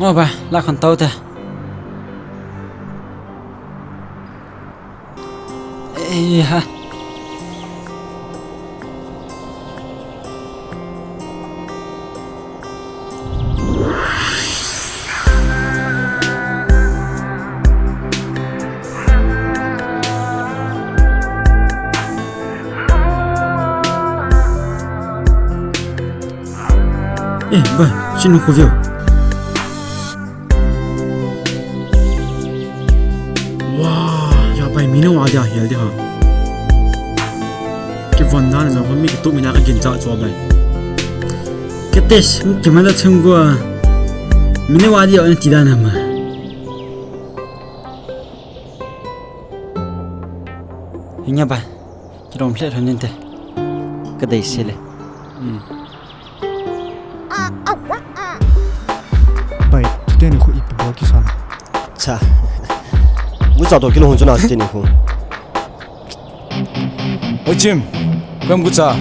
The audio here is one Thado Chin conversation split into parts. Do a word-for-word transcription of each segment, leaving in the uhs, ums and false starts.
Ngo ba, la khon tau te. Ei ha. Eh, bai, sinu khu veo. Wah, ya bai, mi nao a dia hial dia ha. Kivon dan jong mi kitup mi na ka gin cha chu bai. Ka test, mi kiman la chung gua. Mi nao a dia na ti dan ma. Hinya bai. Kilom lheh lhon inte. Ka dei se le. Hmm. Bai, teni khu ipi bol kisan. Cha. Gucha to kilom hun chuna teni khu. Oi Jim, kam gucha.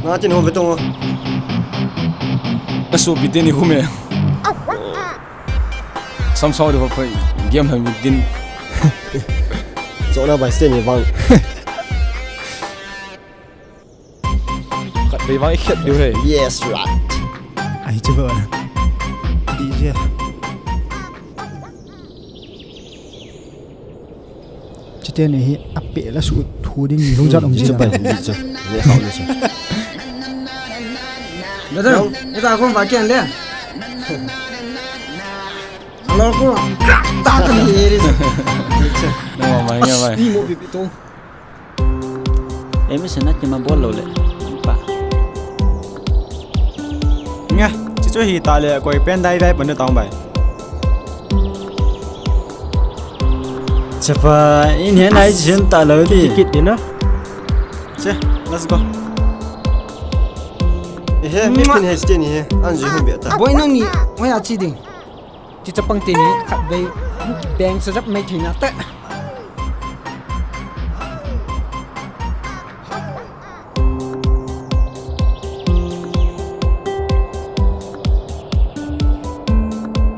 Na teni khu vetong. Asu pi teni khu me. Sam sao de ho phai, game han din. Chona bai se ni bang. Khat vei vang i khet diu he. Yes, right. Ai, che ba. D J. Chite ni hi a pe la su thu ding ni hung jat ong ji. Che ba, che. Le khau le che. Brother, ni ta kon va kian le. Alo ko. Ta ta ni ri. No, ma nga bai. Ni mo pi pi to. Emi sana kima bol lou le. Pa. Nga, chichu hi ta le koi pen dai dai pon ta bai. Chapa, in he nai chen ta lou di. Kit di na. Che, let's go. Ehe, mi pin he sten he. An ji hon be ta. Boy nang ni, wai a chi ding. Chi chapang teni khat vei beng sa jap mai thei na te.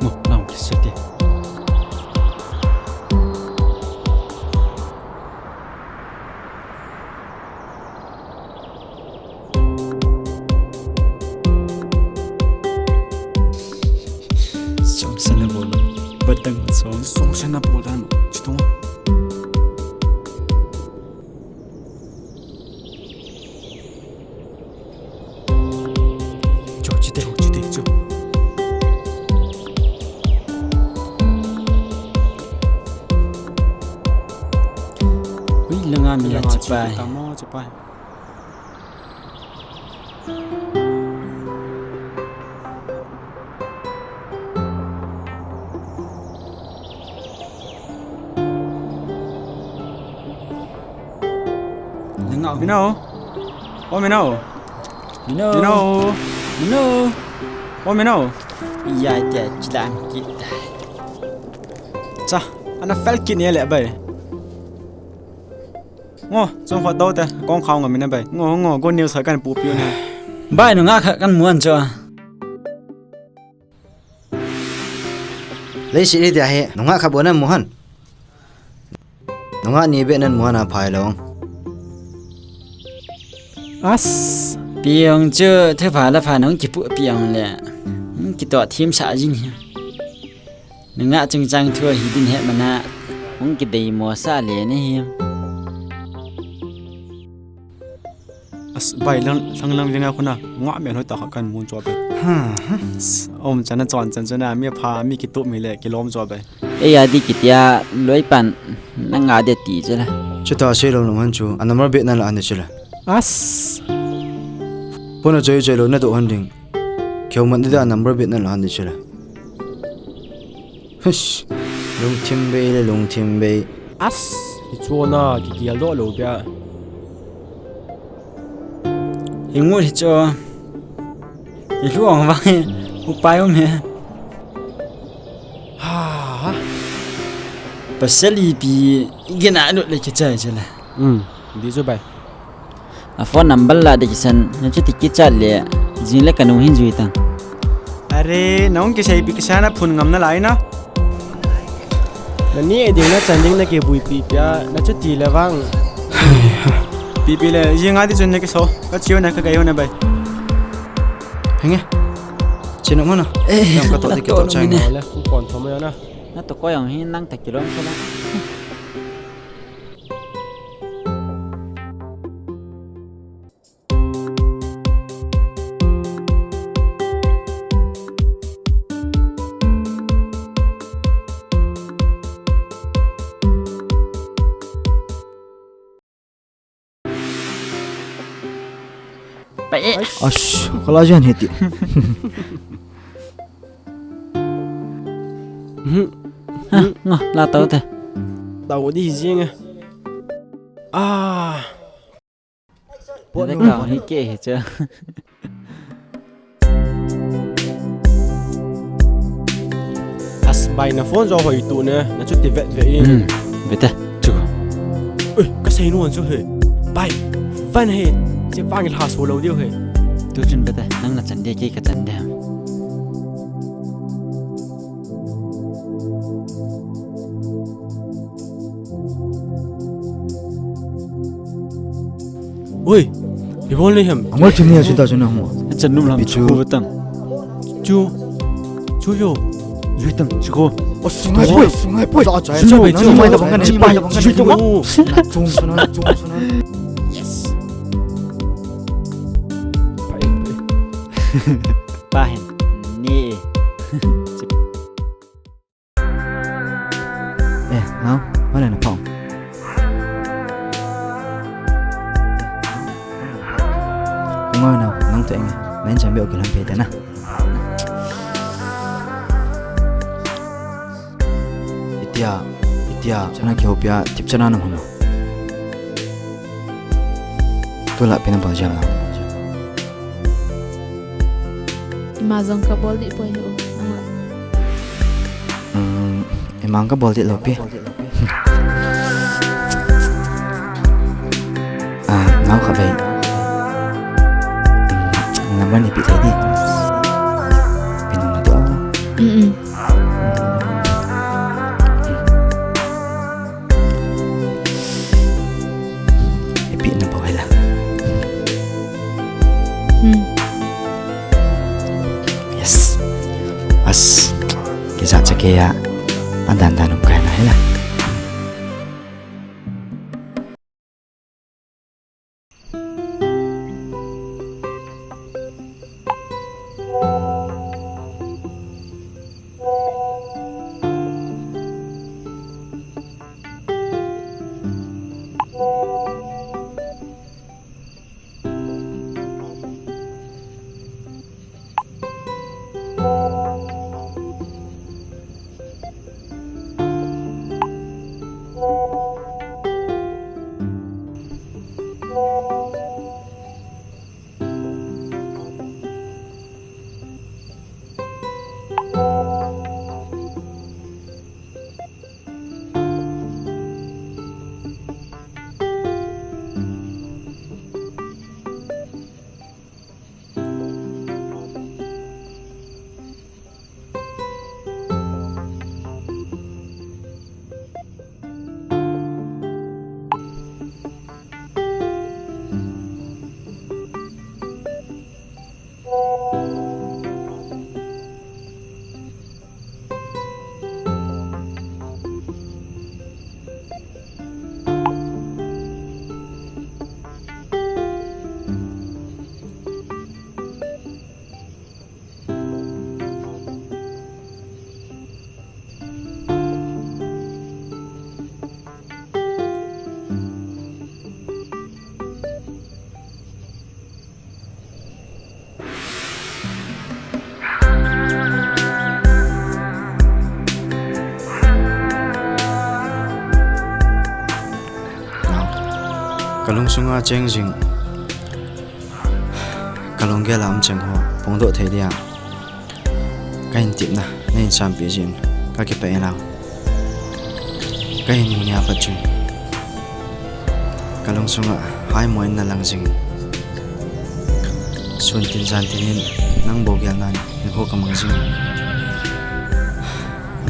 Mo, nang ki se te. Song sana bol. Batang song. Song sana bol dan. Chitong. Cho, chite, chite, cho. Ui, langa mi a chipai. Tamo, chipai. Minao. O Minao. Minao. Minao. Minao. O Minao. Iya, tia chilang kita. Cha, ana fel kini le bai. Ngo, chung kho dou te, kong khao ngam ina bai. Ngo, ngo, good news ha kan pu piu na. Bai, nungah khat kan mu an cho. Leiset hi tia hi, nungah khat bou nan mu han. Nungah ni beh nan mu han a phai lou. As. Piong chu, thupha la pha nung kipu piong le. Nung kitoh thim sa jin hi. Nungah chungchang thu hi din he mana. Hung kidei mo sa le ni hi. As bai lang, lang lang vinga khuna. Ngah me hoi ta kha kan mun cho be. Ha, ha. As, um chana chon chan chana mi pha mi kitup mi le kilom cho be. Ei a di kitia loi pan na nga de ti chela. Chuta sei lou lou han chu. A number beh nan la han de chela. As. Phone a choi choi lou na do han ding. Keu man de a number beh nan la han de chela. Hush. Lungthim bei le lungthim bei. As. Hi chona kigel doh lou bia. Hi ngut hi cho. Hi luang vang hi. Upai um he. Ha. Pasal ipi gena lut le kichai chela. Um. Di chu bai. A phone number la de kisan, na chuti kichat le, jing le kanu hin jui tang. Are, nahung kiseipeh kisa na phun ngam nalai na. Nani ding nachan ding nakibuipi pia, nachuti le vang. Pipi le, jing a di chun nakiso. Ka chiu na ka gai ho na bai. Henge. Chinu mo na. Eh, jam ka to di ka to chang. Le, ku kon thom na. Na to ko yang hi nang ta kilom so na. Pai e. Ash, kala jan heti. Nga, la tau te. Tau di jing e. Ah. Pot nu. Ka hi ke hi cha. As bai na phone jo hoi tu ne, nachuti vet vet in. Hmm, vet e, chu. Ui, kasei nu an chu he. Bai, van he, che vang la so lo diu he. Tu chun vet e, nang nachan de ke kachan de. Oi, ibol ni hem. Amol chim ni a chuta chuna hmo. Chan num lam chu. Chu vetang. Chu. Chu yo. Chu vetang chu ko. O sungai poi, sungai poi. Cha cha. Chu cha, mai da bang kan chi pai. Chu chu. Chung suna, chung suna. Yes. Pai pai. Pahin. Ni. Eh, nao, mana na phong. Ngoi nao, nang tu eng, nang chan beo kilam pe tena. Itia, itia, chana ki hopia, tip chana na mama. Tula pina bol jam na. Ima jong ka bol di poi lo, nang la. Hmm, ima ka bol di lo pi. Ah, ngau kha bei. Hmm, number ni pi thei di. Pin number to. Hmm, hmm. Ipi na bol la. Hmm. Yes. As. Kisa chake ya. Adan dan um kai na hela. Kalung sunga cheng jing, kalung gel a um cheng ho, pongdoh thei dia. Kahin tipna, nahin sampi jin, kakipah e nao. Kahin mu nia pat chun, kalung sunga haimo in nalang jing. Sun tin jan tin in nang bou gel nan in ho ka mang jing.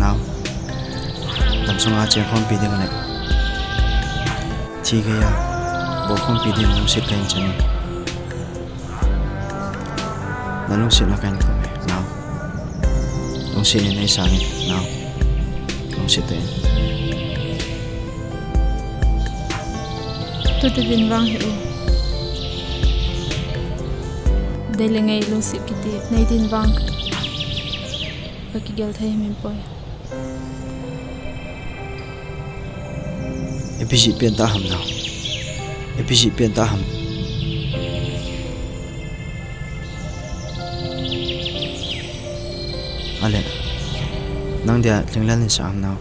Nao, damsunga cheng khompi ding le thi geiya bou khompi ding lungset ka in chun e. Na lungsetna ka in thum e, nao. Lungset in nei sang in, nao. Lungset tah in. Tuti din vang hi u. Dei le ngei lungset kiti nei din vang ka kigel thei min poi. Ipi jeh pen ta ham nao. Ipi jeh pen ta ham. Ale, nang dia lhinglel in sa ham nao.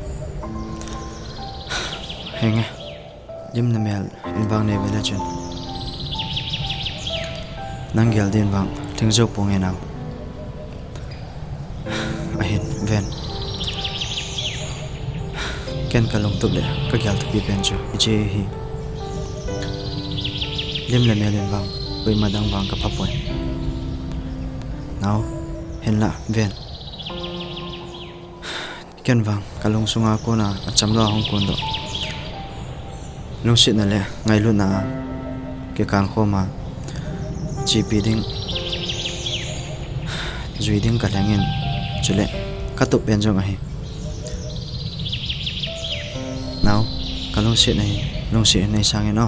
Henge, lim le mel in vang nei ve le chun nang gel din vang lhing jou ponge nao. Ahin, ven. Ken ka lungtup le ka gel thupi pen chu hiche hi. Lim le mel in vang, koima dang vang ka pha poi. Nao, hinla, ven. Ken vang, ka lungsunga kona acham lou a hung kon doh. Lungsetna le ngailutna a kikang khoma chepi ding, jui ding ka lheng in, chule ka tup pen jong ahi. Nao, ka lungset ahi, lungset in nei sang in o.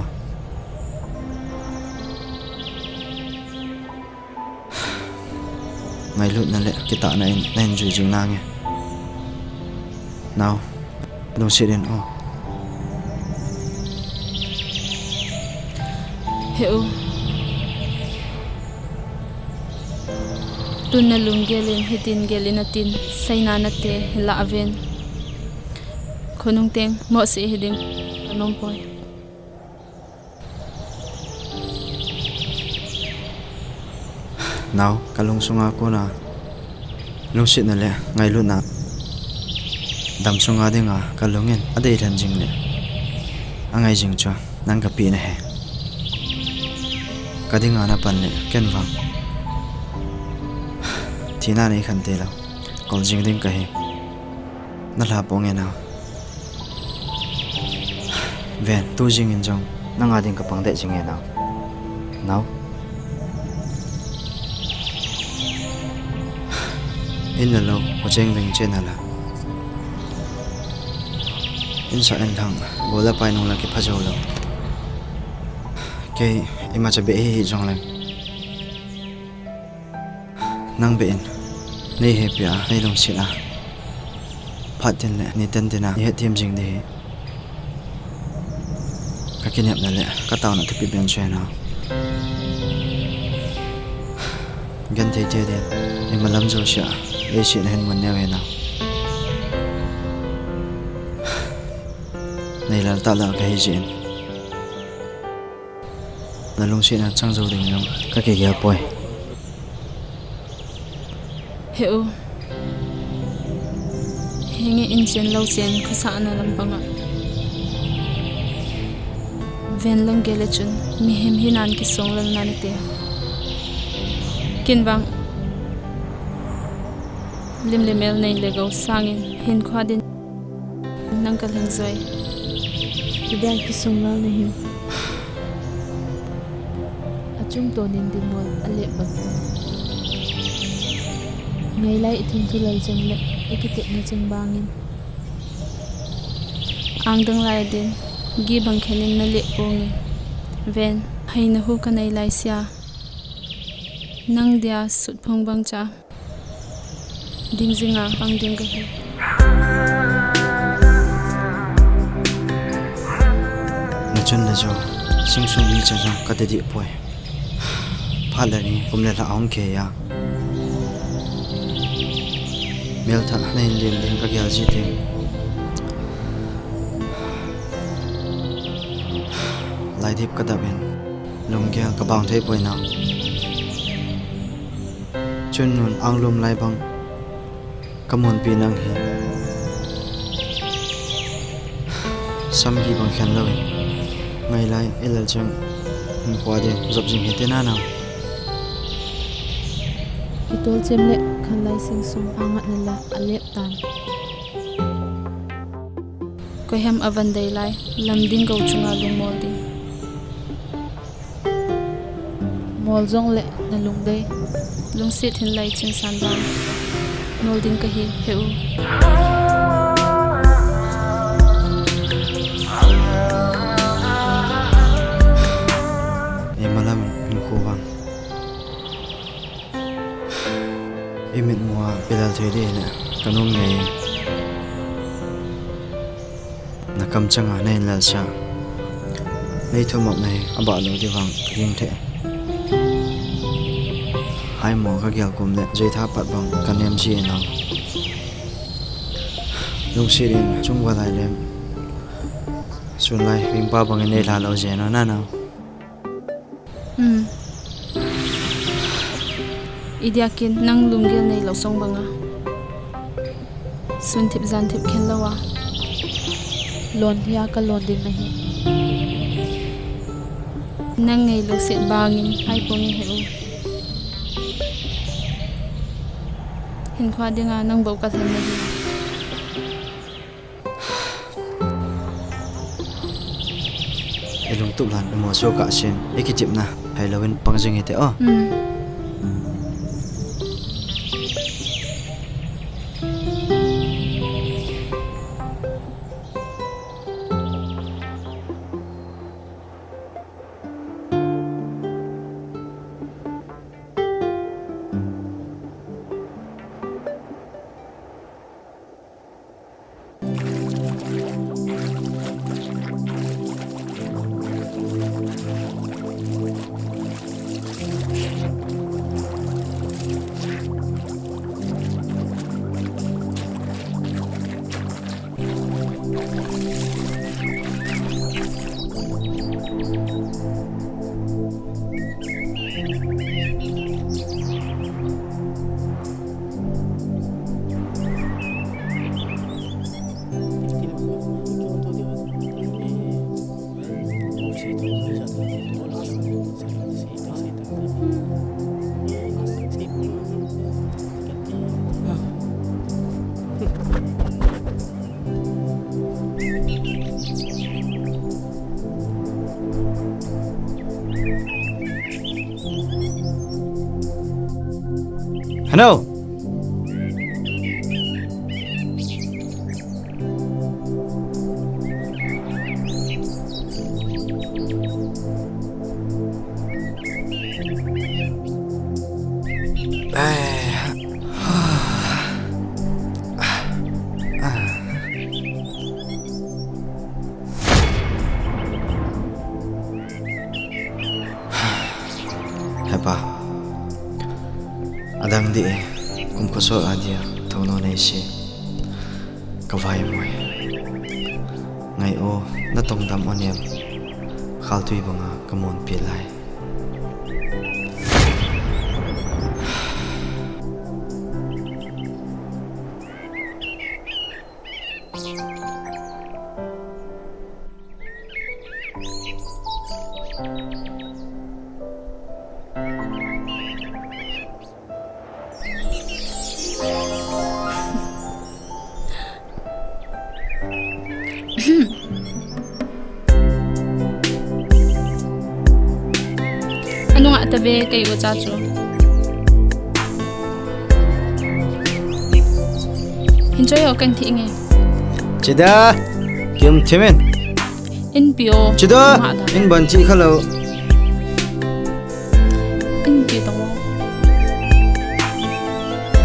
Ngailutna le kitahna in na hin jui jing nange. Nao, lungset in o. He u. Tun na lunggel in, hitin gel in atin, seina nate, hinla aven. Khonung teng, mohseh hiding, ka nom poi. Nao, ka lungsunga kona lungsetna le ngailutna, damsunga dinga ka lung in adei lhen jing le angai jing chu nang ka pi na he. Ka dinga na pan le ken vang thina nei khan te lou, kol jing ding ka hi. Na lha ponge nao. Ven, tu jing in jong nanga ding ka pang deh jing e nao. Nao. In la lou, ho cheng veng chen a la. In sa in lhang, gol a pai nung la kipha jou lou. Kei, imacha beh hi hi jong leng. Nang beh in, nei hepi a, nei lungset a. Phat tin le, ni ten tin a, ni hetthem jing ding hi. Ka kinepna le, ka taona thupi pen chu ahi nao. Genthei thei din, imalam jousea, leiset a hin mun neo ahi nao. Nei lal tah lal ka hi jeh in. Na lungsetna chang jou ding jong ka kigel poi. He u. Henge in chen lou chen khosahna lampang a. Ven lang gel le chun mihem hina in kisonglel na nate. Ken vang lim le mel nei le gou sangin hinkho a din nang ka lhing joi. Idia kisonglel na him. Achung tonin dinmun alep bang. Ngailai ithim thu lal jeng le ikitepna jeng bangin. Angdang lai din, gi bang khenin na lep ponge. Ven, haina hu ka nei lai sia. Nang dia sutphung bang cha. Ding jinga pang ding ka hi. Na chun le jo, sing sung mi cha jong ka te dih poi. Phat le ni, kum le lha ahung kei a. Mel thah na hin lem ding ka gel ji teng. Laidip ka dap in, lunggel ka bang thei poi nao. Chun nun anglum lai bang. Ka munpi nang hi. Samgi bang khen lou in. Ngailai, ilal chang. Hinkho a din, jop jing hite na nao. Kitol chem le khanlai sing sung angatna la alep tan. Koiham avan dei lai, lam ding go chunga lungmol ding. Mol jong le na lungdei. Lungset hin lai chin san vang. Nol ding kahi, he u. Ei malam in khu vang. I mitmu a pilal thei ding le ka nom ngei. Na kamchang a na hin lalsa. Nei thumop nei, abah lou ding vang ka ging thei. Hai mo ka gel kum le, jui tha pat bang ka nem ji e nau. Lungset in chung va lai lem. Sun lai, ring pa bang in nei la lou je no, na nau. Hmm. Idiakin nang lunggel nei lou song banga. Sun thip jan thip khen lou a. Lon hia ka lon ding nahi. Nang ngei lou set bangin hai po nge he u. Hin khua dinga nang bou ka lhen nahi. I lungtup lan i mo so ka sin, i kichipna hai lou in pang jing hite o. Hmm. Hello. Hepa, adang dih e, kum kosol a dia, thouno nei si. Ka vai moi. Ngai o, na tongdam o nem. Khaltui banga ka monpi lai. Anunga tave kei u cha chu. Hin choi ho kan thi nge. Chida, kim thimin. In pio. Chida, in ban chi khalo. In pi tong.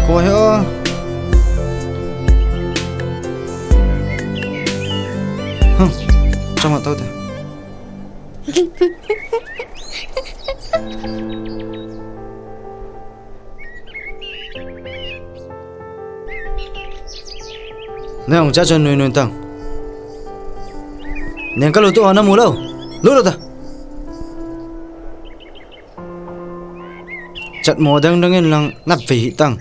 Ko he o. Huh. Chama tau te. Nang cha chon nui nui tang. Nang ka lu tu ana mu lo. Lu lo ta. Chat mo dang dang in lang nap ve hi tang.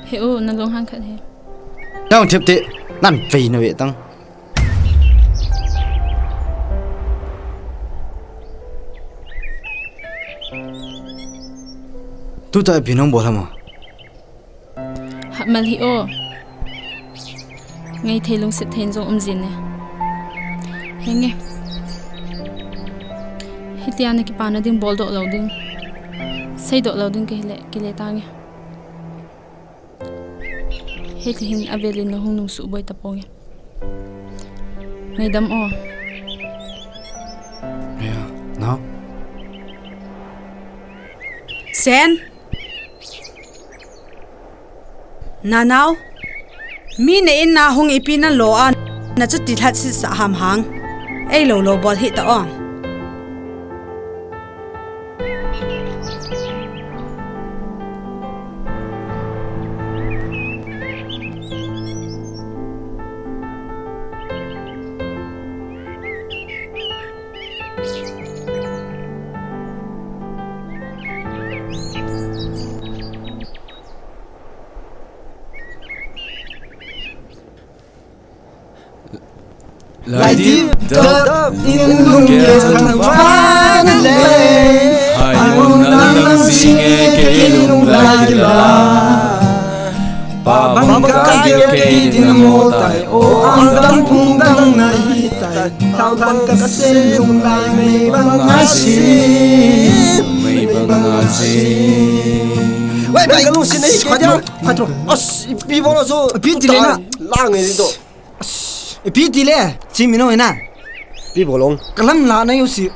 He u, na long hang khat he. Nang thip te, nan ve na ve tang. Tuta ipi nabol ham? Hamal hih o. Ngaithei lungset thei in jong um jin e. Henge. Hitia nakipana ding boldoh lou ding, seidoh lou ding kahile, kile tange. Hiti hin avel in nahung nungsuh boi taponge. Ngaidam o. Aya, nao. Sen. Nanao. Mi na in na hung ipi nalo a, nachuti lhatsah ham hang. Eilou lou bol hih ta o. Lai dip dap in lungkeng thangvah na le, hai mun na lang sing e kei lunglai la. Pa bang ka gel kei ding mo tai, o ang dang phung dang na hi tai. Thao dang ka se lunglai mei bang a si, mei bang a si. Wei, bai, ka lungsim nei kei dia. Patro. As, ipi bol a so. Ipi ti le na. Lang e to. Ipi ti le, chi mi no ina. Ipi bol ong. Ka lam la na yo si.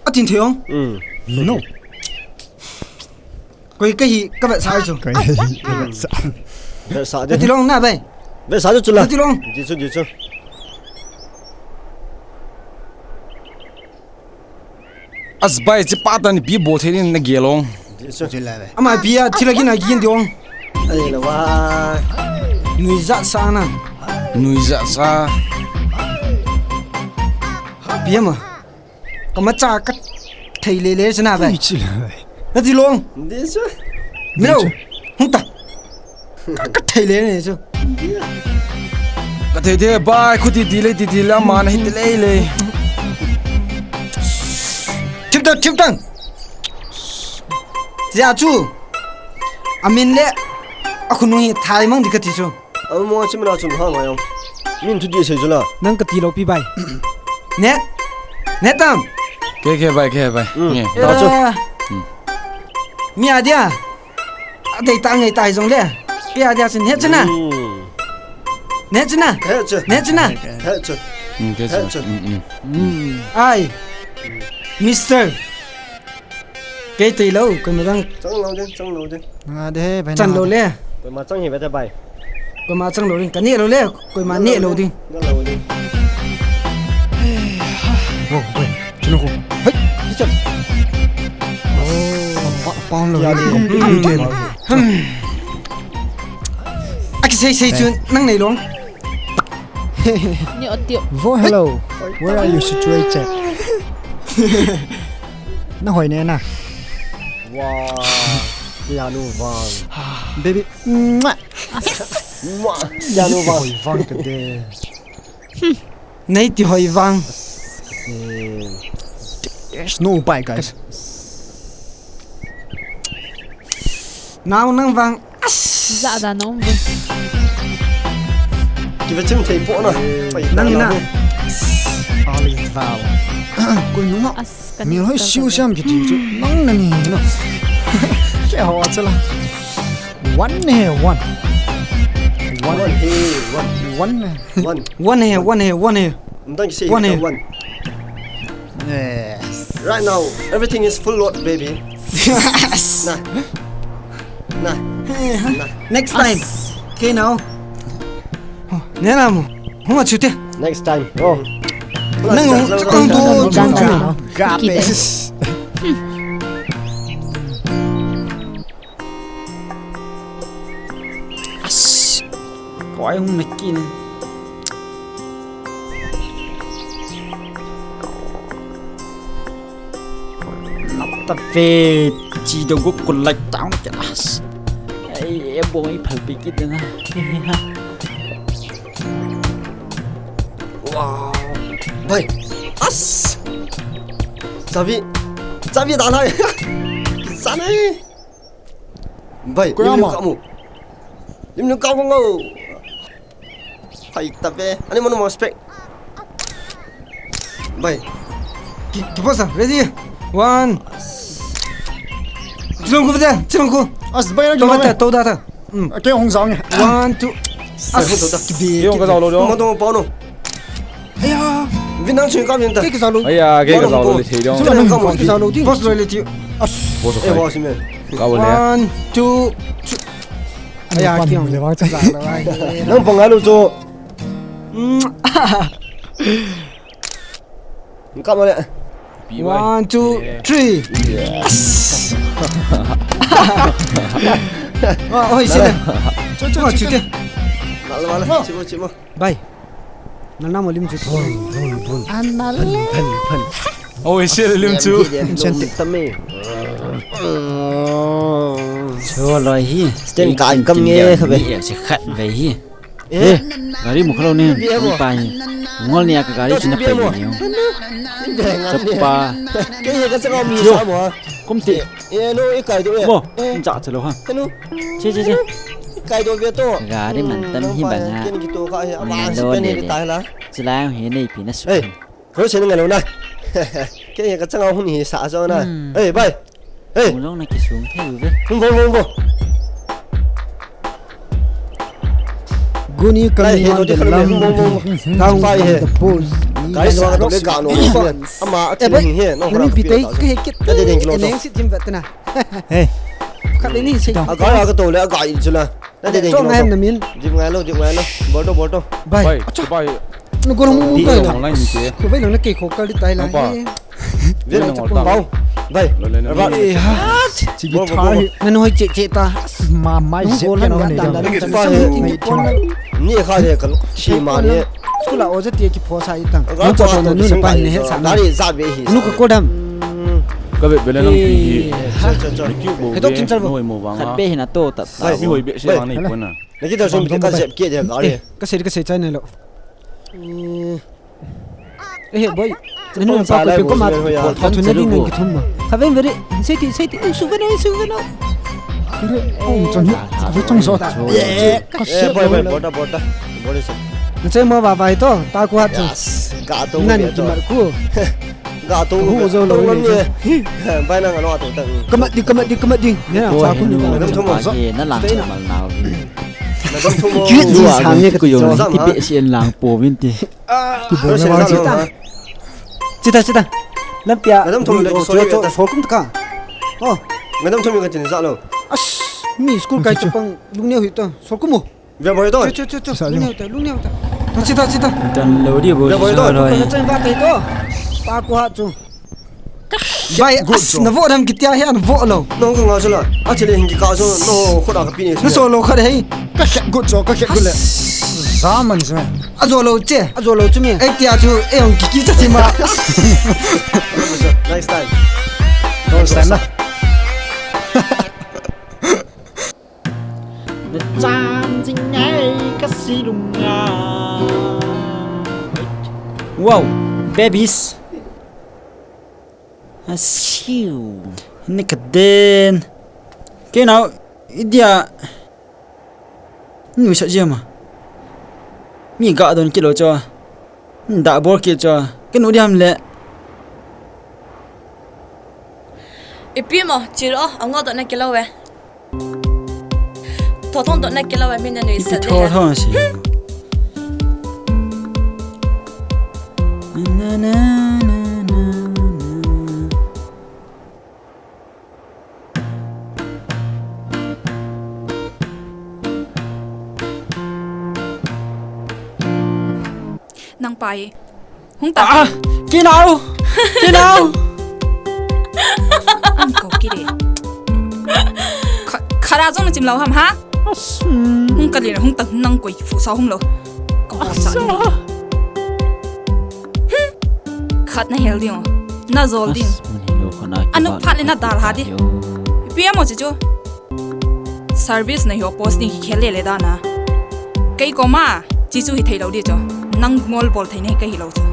A tin thei ong. Mm. No. Koi ka hi, ka vetsah chu. Koi ka hi, ka vetsah. Vetsah de. Ti long na bai. Vetsah chu chu la. Ti long. Ji chu, ji chu. As bai, chi pa tan ipi bol thei ding na gel ong. Ama ipi a thil a gin a gin ding ong. Ai la wa. Nuijat sa na. Nuijat sa. Ipi ama. Ka macha ka thei le le chu na bai. Ui, chi la bai. Na ti long. Ji chu. Mi lo. Hung ta. Ka, ka thei le ne chu. Ka thei thei bai, khu ti ti le ti ti le, ama na hi ti le le. Thip tang, thip tang. Tia chu. Amin le. A khunung hi thai mang di ka ti chu. Ama mo chi mana chun ha ngai ong. Min thu di sei chu la. Nang ka ti lo pi bai. Ne? Ne tam? Ke ke bai, ke bai. Mm. Nge. Ta chu. Eh. Mm. Mi a dia. A dei ta ngai ta hi jong le. Pi a dia chun he chu na. Mm. Ne chu na. He chu. Ne chu na. He chu. Mm, ke chu. He chu. Mm, mm. Mm. Ai. Mister. Kei tei lo, koima dang. Chang lo ding, chang lo ding. Nga de, bai chan na lo de. Le. Koima chang hi ve de bai. Koima chang lo ding, ka neh lo le, koima neh lo ding. Neh lo ding. Wo, bai, chuna ko. Hai, hi chan. Oh, pa, pa lo. Ya, ya. Complete detail. Hmm. Ak sei sei chu nang nei long. Ni o tio. Vo, hello. Where are you situated? Na hoi ne na. Wow. Yanu vang. Baby. Mwah. Mwah. Yanu vang. Hoi vang ka de. Nei ti hoi vang. Eh. There's no upai, guys. Nao nang vang. As. Za da nong ve. Ki ve chim thei po na. Nang ina. All is well. Koi nunga. As ka. Mi hoi siu siam ki ti chu. Nang na ni na. Ke ho a chala. One he, one. One. One he, one. One he. One. One he, one he, one he. One he. Yes. Right now, everything is full load, baby. Yes. Nah. Nah. Nah. Next time. As. Okay, now. Ne na mo. Hung a chute. Next time. Oh. Nang hung, hung tu, tu, tu. Gape. As. Koi hung na kin. Nap ta ve, chi do gu ku lai tang ke as. Ai, e boi phal pi ki de na. Wow. Bai. As. Chabi. Chabi da lai. Sa nai. Bai, Koyama. Lim lim kamu. Lim lim kamu ngau. Hai tabe. Ani manu respect. Bai. Ki, ki pasa, ready? One. Chilong ko bata, chilong ko. As bai na to bata, to bata. Hmm. Ke hong jao nge. One, two. As, kibi. Ke hong ka jao lou lo. Mo to pa no. Aya. Vin nang chui ka vin ta. Ke ka jao lou. Aya, ke ka jao lou le thei lo. Chilong ka mo ki jao lou ti. Boss lou le ti. As. Boss. Eh, boss me. Ka bol le. One, two, three. Aya, ki hong. Nang pang alu cho. Mm. Ka mo le. One, two, three. Yes. Oh, oh, isi le. Cho, cho, cho, cho. Mala, mala. Chimo, chimo. Bai. Nal na mo lim chu. Bun, bun, bun. Anal. Phan, phan, phan. Oh, isi le lim chu. Tame. Cho loi hi. Sten ka kam nge khabe. Si khat be hi. Eh, gari mu khalou ne, pa hi. Ngol ne ka gari chuna pai ne. Chapa. Ke ka chaka mi sa mo. Kum ti. Eh, no, i kai do e. Mo, ja chalo ha. Hello. Che, che, che. I kai do ve to. Gari man tam hi banga. Ken ki to ka hi. Ama si pen ni ta la. Chila hi nei pi na su. Koi sen ngalou na. Ke ka changa hun hi sa jo na. Hmm. Hey, bai. Hey. Ung long na kisung thei u ve. Hung bo, hung bo. Guni kami on the lam. Down on the pose. Guys, wa ka to le ka no. Ama a thil hi he. No, ni pi tai ka he kit. Ka de ding kilo. Neng sit jim vet na. Hey. Ka de ni sei. A ga ka to le a ga i chula. Na de ding kilo. Chong hem na min. Dim ngai lo, dim ngai lo. Bol to, bol to. Bai. Bai. Na gol mu mu kai na. Online ni ke. Ko bai na kei kho kal di tai la. Bai. Bai. Chi guitar. Na noi che che ta. Ma mai se ke no ne. Ni kha de kal. Chi ma ni. School a oja ti ki pho sa i tang. Ga ko na nu pa ni he sa. Dari za be hi. Nu ka ko dam. Ka be be le nang pi hi. Cha cha cha. He to kin chal bo. Noi mo vang. Khat be hi na to ta. Bai. Ni hoi be se vang nei ko na. Na ki ta som ka jep ke de ga le. Ka sei, ka sei chai nai lo. Eh, boy. Nanu pa ko pe ko ma. Tho tho na ding nang ki thum ma. Kha ven very. Sei ti, sei ti. Su ve na, su ve na. Kire, ong chon hi. Kire chon so. Ka sei boy, boy, bota, bota. Bota se. Na chai mo ba bai to. Ta ko ha chu. Yes. Ka to. Nan ki mar ku. Ga to hu zo lo ni. Bai na nga lo to ta. Kamat di, kamat di, kamat di. Ne na cha ku ni. Madam thum mo. Na lang mal nau. Madam thum mo. Ki ji sang ne ka ko yo. Ti pe si en lang po min ti. Ki bo na ba. Chita, chita. Lampia. Madam thum le so so kum ka. Oh. Madam thum ka tin za lo. As, mi school kai chapang lung ne hui ta. So kum mo. Ve boi to. Chu, chu, chu, chu. Lung neo ta, lung neo ta. Chi ta, chi ta. Dan lo di bo. Ve boi to. Ko na chen va tai to. Pa ko ha chu. Bai, as, na vo dam kitia hi an vo lo. No ko nga chu la. A chile hin ki ka chu no ko da ka pi ni. Na so lo kha de hei. Ka khe gut cho, ka khe gut le. Za man chu. A zo lo che, a zo lo chu mi. Ei tia chu e hong ki ki cha chi ma. Nice time. Don't stand up. Na chan jing ngai ka si lung nga. Wow, babies. Asiu. Ni ka den. Ke nau, idia. Ni sa jia ma. Mi ga don kilo cho. Da bol kilo cho. Ke nu diam le. Ipi mo, chiro, ango to na kilo we. Tho thong to na kilo a min na nui sa de. Tho thong si. Na, na, na, na, na. Nang pai. Hung ta. Ah, kinau. Kinau. An ko kire. Kha, khara jong na chim lo ham ha? As, mm. Hung ka le hung ta nang koi fu sa hung lo. Ko sa. As. Hmm. Khat na hel ding. Na jol ding. As, mun hi lo khana. Anu phat le na dal ha di. Pi amo chi chu. Service na hi posting hi khel le le da na. Kei koma, chi chu hi thei lo di chu. Nang mol bol thei nei ka hi lo chu.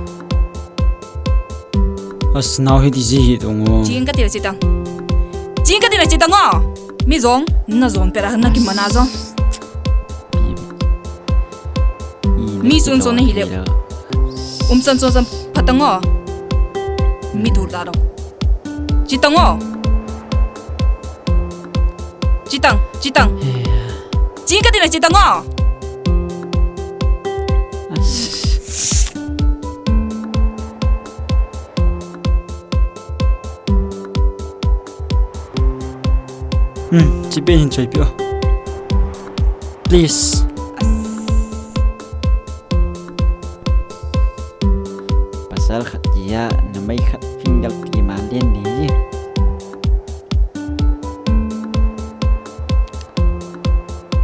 As nau hi di ji hi dong o. Ching ka til chi tang. Ching ka til chi tang o. Mi jong, na jong pera na kimana jong. Mi chun chun na hile. Um chan chun chan phatang o. Mi dur da ro. Chitang o. Chitang, chitang. Chin ka tina chitang o. Hmm, chipe hin choi pio. Please. Pasal khat kia, numei khat finger ti ma den ni.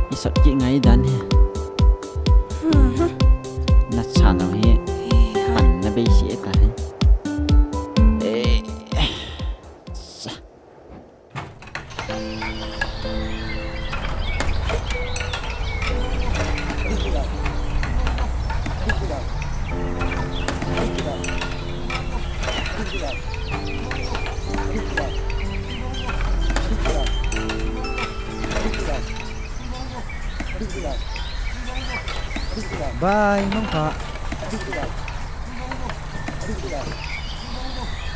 I sat ki ngai dan he. Na chan he. Pan na bei si eta he. Eh. Bye, mangpha.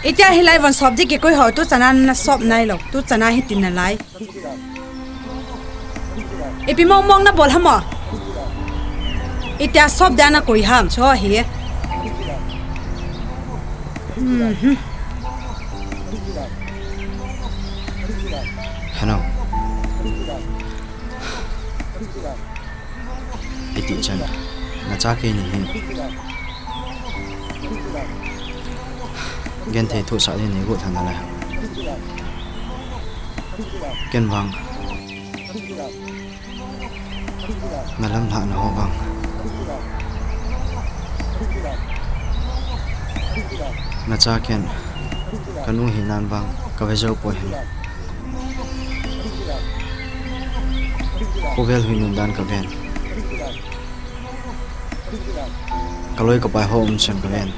Itia hilai von sop di kikoi ho, tu chana na sop nai lo, tu chana hitin nalai. Ipi mong mong na bol ham o. Itia sop dia na koi ham, cho hi. Mhm. Hello. Iti chan, na cha kei ni hi. Genthei thu sa ni ni gu than na lai. Ken vang. Na lamlhah na ho vang. Na cha ken. Ka nu hi nan vang. Ka ve jou poi hen. Khovel hui nun dan ka ven. Ka loi ka pai ho um chan ka ven.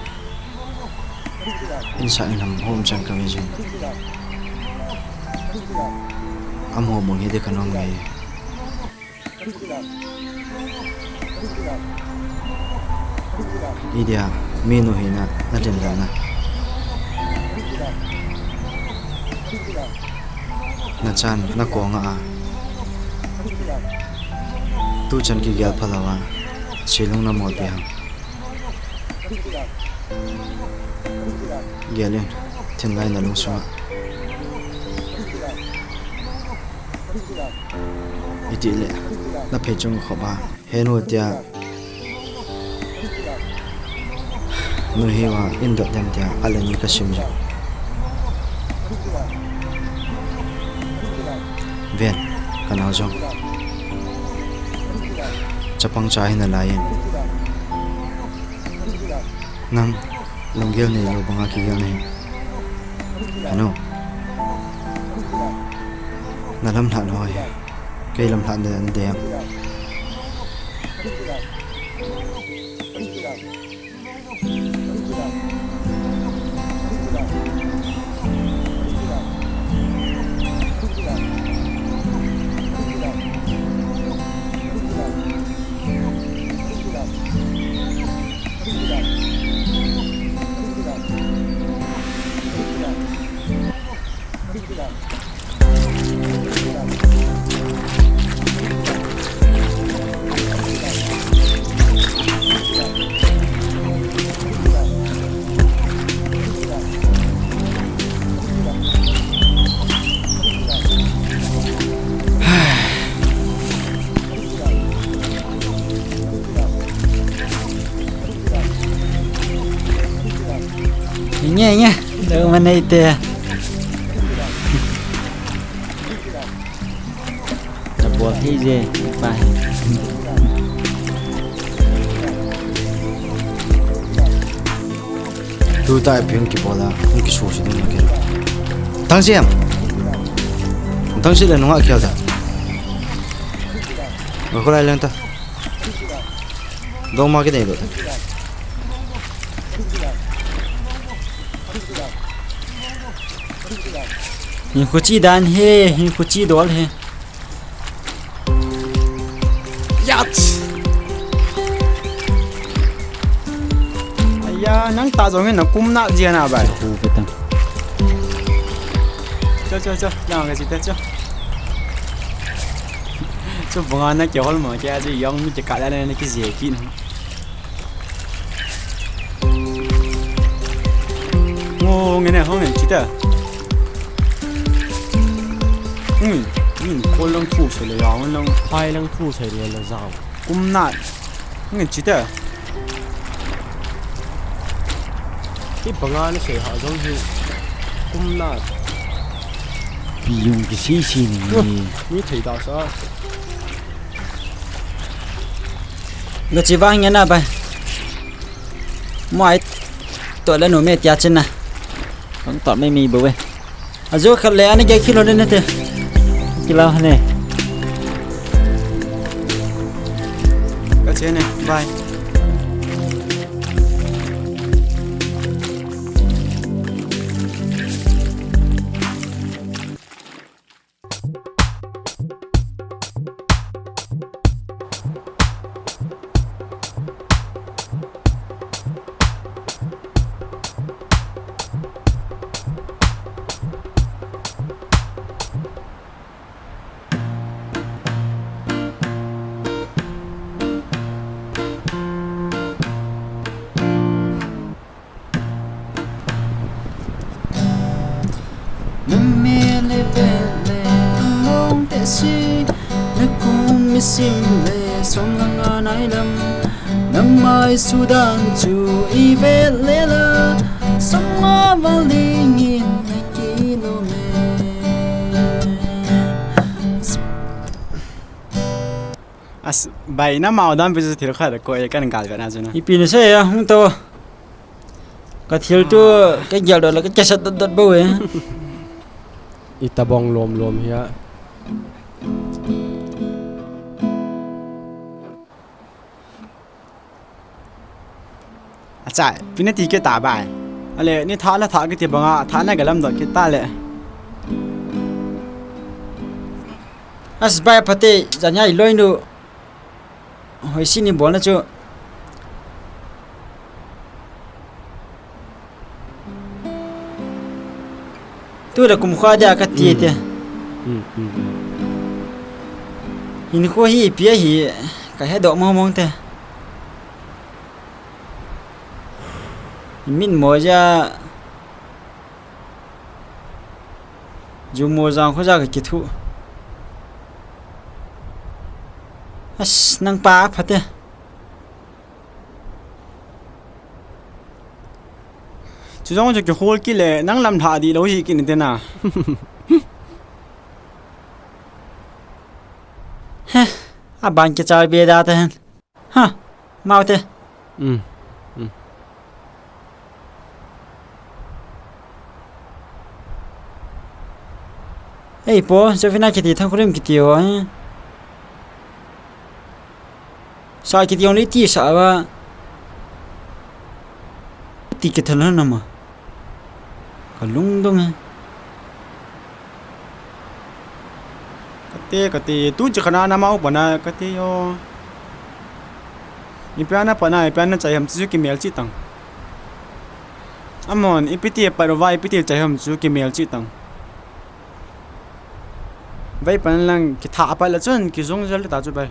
Insa inam ho um chan ka ve jin. Amaho bang hi de ka nom ngai. Idia, mi nu hina, na lim dan na. Na chan, na kong a. Tu chan kigel pha lou a. Silung na mol pi hang. Gel in, thinlai na lungsunga. Iti le, na phei chung khop a, he nu tia. Nu hi wa, in dot dem tia, ale ni ka sim ja. Ven, ka nao jong. Chapang cha hi na lai in. Nang, lunggel nei lou banga kigel nei. Hanu. Na lamlhah na hoi. Kei lamlhah na de. Inge, inge. Dau manei te. Tabol thei je, pa. Tu ta ping ki bola, hung ki su si ding ke. Tang siam. Tang si le nunga kial ta. Ko lai leng ta. Dong ma ki nei do ta. Hinkho chi dan hi, hinkho chi dol hi. Yat! Aya, nang ta jong hin na kum na jia na bai. Chu hu pe tang. Cho, cho, cho, nang ka chi ta cho. Chu banga na kihol ma kei a chu jong mi kikah le na kijia kit na. Ngo, nge ne, hong nge chi ta. Hmm, hmm, kol lang thu sei le jao, lang phai lang thu sei le la jao. Kum na. Nge chi ta. Hi banga na sei ha jong hi. Kum na. Pi jong kisei sei ni. Mi thei da sa. Lo chi vang nge na bai. Mai. To le nu me tia chin na. Ang ta me mi bo we. Ajo khat le ani ge kilo le na te. Kilo ne. Ka che ne. Bye. Na me le ve le long te si, na kum mi sim le som la nga nai lam, na mai su dan chu i ve le la, som nga val ding in na ki lo me. As, bai na mau dan pi chu thil khat ko e kan gal ve na chu na. Ipi na sei a, hung to. Ka thil tu, ka gel dot la, ka chasat dot dot bo e. Ita bong lom lom hi a. Achai, pi na ti ke ta bai. Ale, ni tha la tha ke ti banga, tha na ga lam dot ke ta le. As bai pate, jan ya i loi nu. Hoi si ni bol na chu. Tu le kum kha dia ka ti te. Hmm, hmm, hmm. Hinkho hi ipi ahi ka he doh mong mong te. Min mo ja. Ju mo jang kho ja ka kithu. As, nang pa pha te. Chu jong chu kihol kit le, nang lam lha di lo hi kit ni te na. He, a ban kichar be da te hen. Ha, mau te. Um, um. Ei, po, Jovina kiti, Thangkhulim kiti ho, eh. Sa kiti jong le ti sa va. Ti kitha na ma. Ka lungdong e. Kate, kate, tu chi khana na mau pana, kate yo. Ipi a na pana, ipi a na chai ham chu kimel chi tang. Amon, ipi ti pa ro va, ipi ti chai ham chu kimel chi tang. Vai pan lang kitha pa la chun kijung jal ta chu bai.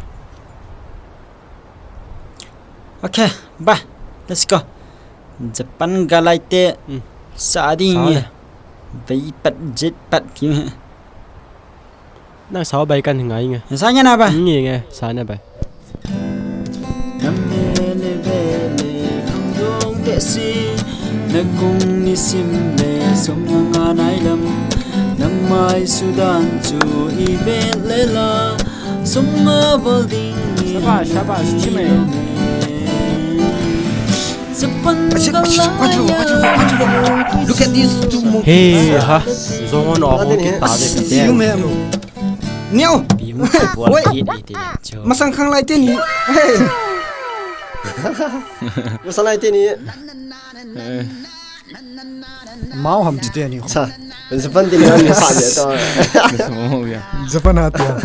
Okay, bye. Let's go. Japan galai te. Hmm. Sa ding. Sa nge. Vai pat jet pat ki. Nang sa bai kan ngai nge. Sa nge na ba? Nge nge, sa na bai. Na me le ve le khang dong te si, na kung ni sim le som na nga nai lam, na mai su dan chu i ve le la, som nga val ding ni. Shabash, shabash, teammate. Japan ka la ya. Look at these two monkeys. Hey, ha. Zong on off. Look at this. You, man. Neo. Wait. Masang khang lai te ni. Hey. Masang lai te ni. Mau ham chi te ni. Sa. Japan tin han ni sa le to. Japan ha tia.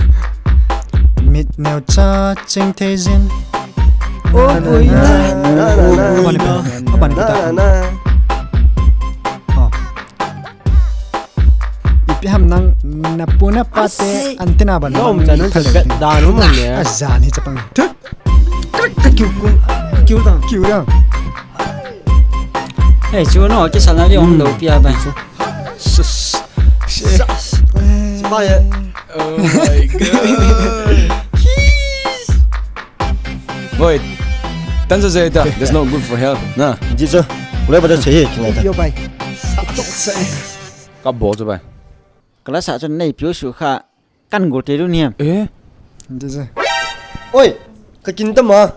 Mit neo cha ching thei jin. Oh, boy. Abani, abani kita. Oh. Ipi ham nang na pu na pa te antenna ban. Nom cha nung pet da nu mo ne. Ajan hi chapang. Tut. Kiu, kiu, kiu dang. Kiu dang. Hey, chu no, ke sana li om lo pia ba. Sus. Sus. Sus. Oh my God. Boy, tan sa sa ita. That's not good for health. Na. Ji chu. Ulai ba da che hi, kinai ta. Yo bai. Ka bo chu bai. Kala sa chu nei piu su kha. Kan go te lu niam. Eh? Oi, ka kin ta ma.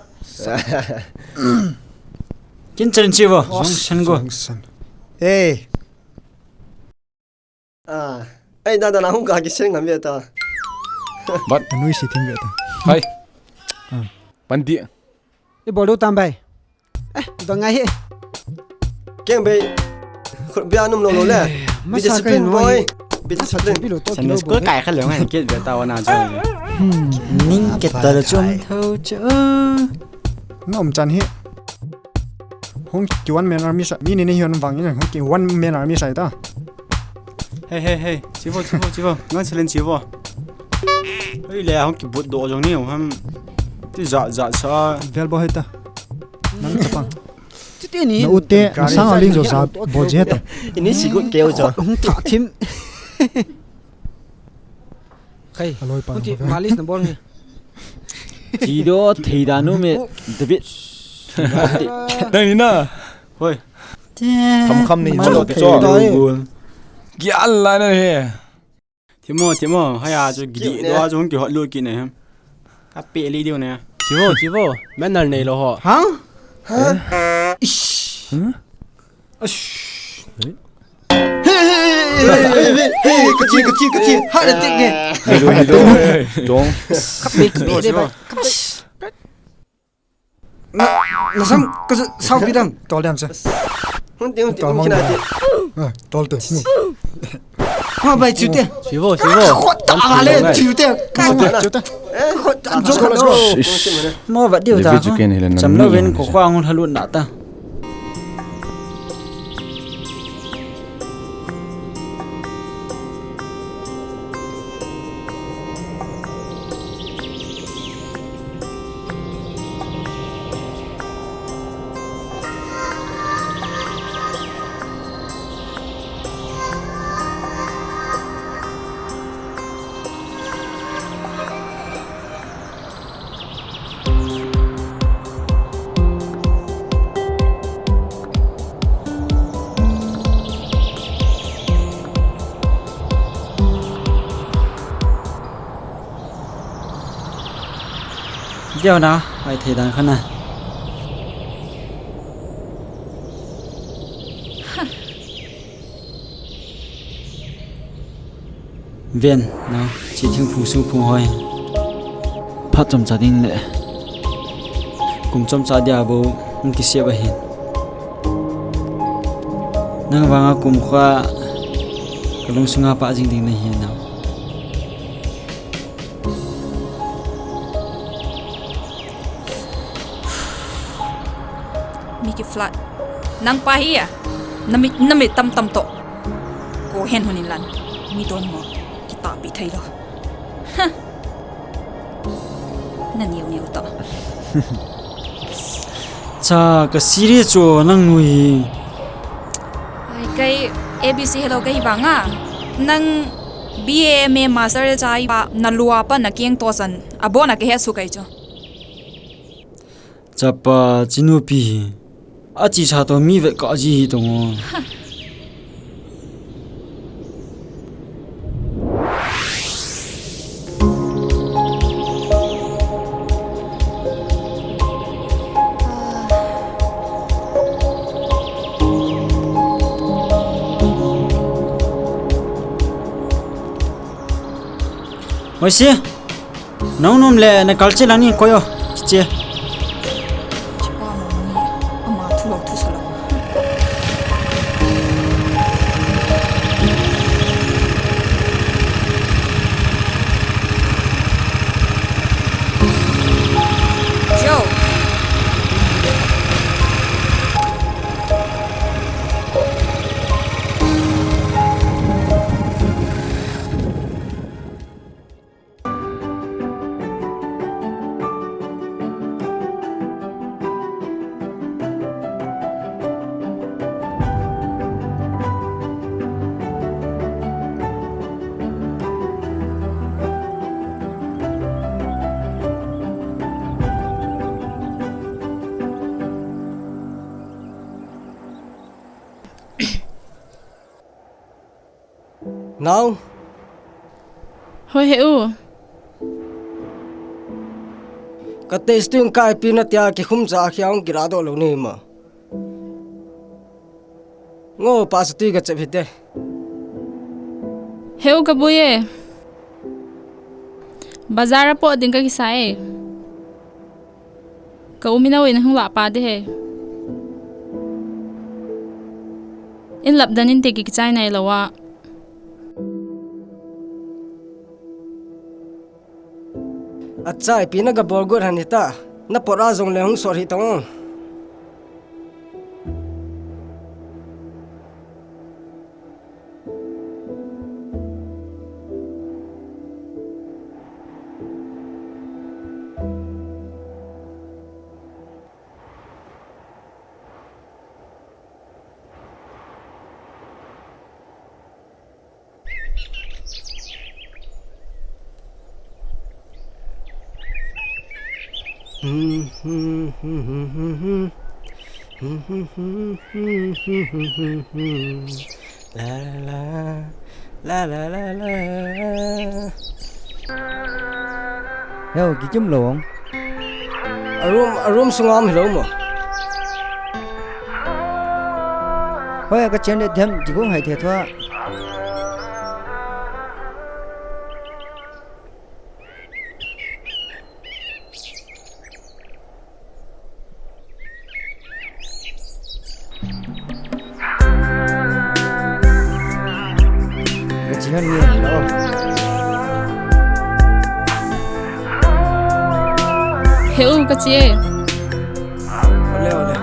Kin chen chi vo. Jong sen go. Jong sen. Eh. Ah. Ai, da da na hung ka ki sen ngam ve ta. But anui si thim ve ta. Hai. Ah. Pandi. I bol du tam bai. Eh, dang ngai hi. Keng bei. Khut bia num lo lo le. Eh, be discipline boy. Be discipline. Sunday school kai kha lo ngai kit be ta wana jo. Hmm. Ning ke ta la chum tho cho. Nom chan hi. Hung ki one man army sa. Mi ni ni hion vang ni hung ki one man army sa ta. Hey, hey, hey. Chivo, chivo, chivo. Ngan silen chivo. Hei le, hong kibut do jong ni, hong ham. Ti ja, ja sa. Vel bo hei ta. Nang chapang. Ti ti ni. Na ute, na sang aling jo sa, bo je ta. Ini sigut keu jo. Hong ta thim. Kai. Aloi pa. Hong ti malis na bol ni. Chi do thei da nu me, David. Dai ni na. Hoi. Kham kham ni, malo te cho. Gial la na he. Thimo, thimo, haya chu gidi do a chu hung kihot lut kit ne. Ka pe li diu ne. Chivo, chivo. Manner nei lo ho. Ha? Ha? Ish. Huh? Ash. Hey, hey, hey, ka thi, ka thi, ka thi. Ha, da tik ne. Hello, hello. Jong. Ka pe, ka pe de bai. Ka pe. Na, na sam ka sa, sau pi dam. Tol dam sa. Hun ti, hun ti, tol hun mong kina dam. Ti. Ah, tol tu. Ma bai chu te. Chivo, chivo. Khot ta le chu te. Ka chu te. Khot ta. Let's go, let's go. Mo va diu ta. Cham lo ven ko khwa ngun halut na ta. Deu na, ai thei dan khan na. Ven, nao, chi thingphung sung phung hoi. Phat chomcha ding le. Kum chomcha dia bou, hung kisep ahin. Nang vanga kum khwa, ka lungsunga pah jing ding nahi nao. Mi ki flat. Nang pa hi a. Na mit, na mit tam tam to. Ko hen hun in lan. Mi don mo. Kita pi thei lo. Ha. Na niu niu to. Cha ka serious cho nang nui. Ai kai A B C hello kai vanga. Nang B A M A master cha i pa na lua pa na kiang to san. Abona ke he su kai cho. Chapa, chinupi hi. Achi sa to mi vet ka ji hi to ngo. Hoise. Nang nom le na culture lang ni koyo. Chiche. Chipa mo ni. Ama thu lo thu sa lo. Nao. Hoi he u. Ka test tun ka ipi na tia kikhum cha khi aung kila do lo ni ma. Ngo pa sa tui ka chep hite. He u ka bui e. Bazar a po ding ka kisa e. Ka u mi na u in hung lah pa de he. In lap dan in te ki kichai nai lo a. Achai, ipi na ga bol got han hita. Na pot a jong le hung sot hi tong. La la la, la la la la. Yo, kikim lo. A room, a room sunga um hilou mo. Hoi, ka chen le them, kigong hai the thua. Ka chi han nge, oh. He u ka chi e. Ole, ole.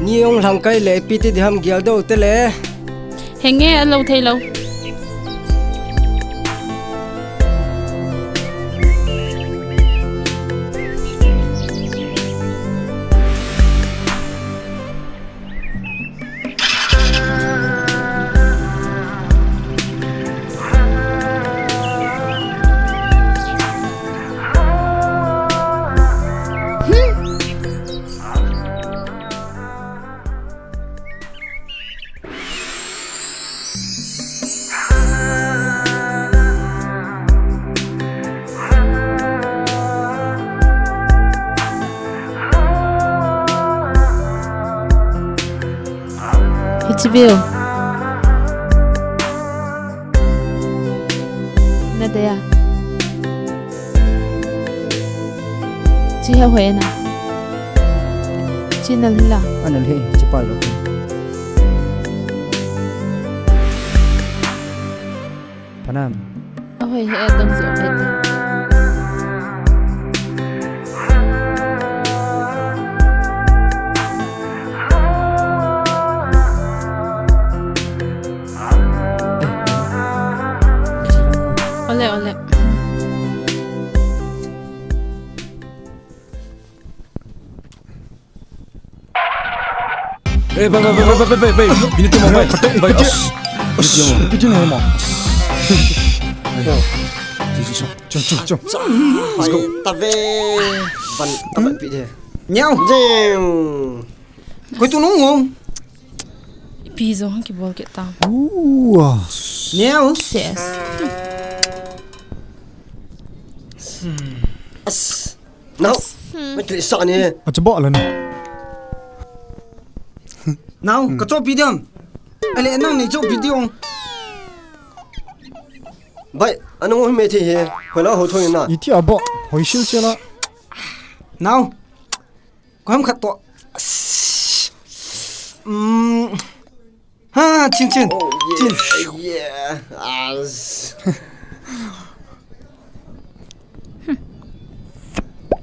Ni ong lhang kai le, ipi ti diham gial do te le. Henge, a lo thei lo. Hichi view. Na dei a. Chi hoi na. Chi nal hila. Anal hi, chi pa lo. Panam. Ahoi he dong zo he. Ole, ole. Eh, bai, bai, bai. Ini tu, bai, bai, bai. As. As. Ini tu, bai. Jom, jom, jom. Let's go. Tabe. Ban, tabe pi de. Nyau. Jeng. Koi tu nung ngong. Ipi jong hang kibol kit tam. Uh. Nyau. Yes. As. Nau. Hmm. Mai kile sa ni. Acha bo la ni. Nau, hmm, ka chopi diam. Ale nang ni chopi diam. Bai, anang ho me thi he. Hoi la ho thoi na. Iti abo, hoi sil sil la. Nau. Ko ham khat to. Mm. Ha, chin, chin. Oh, yeah, chin. Yeah. As.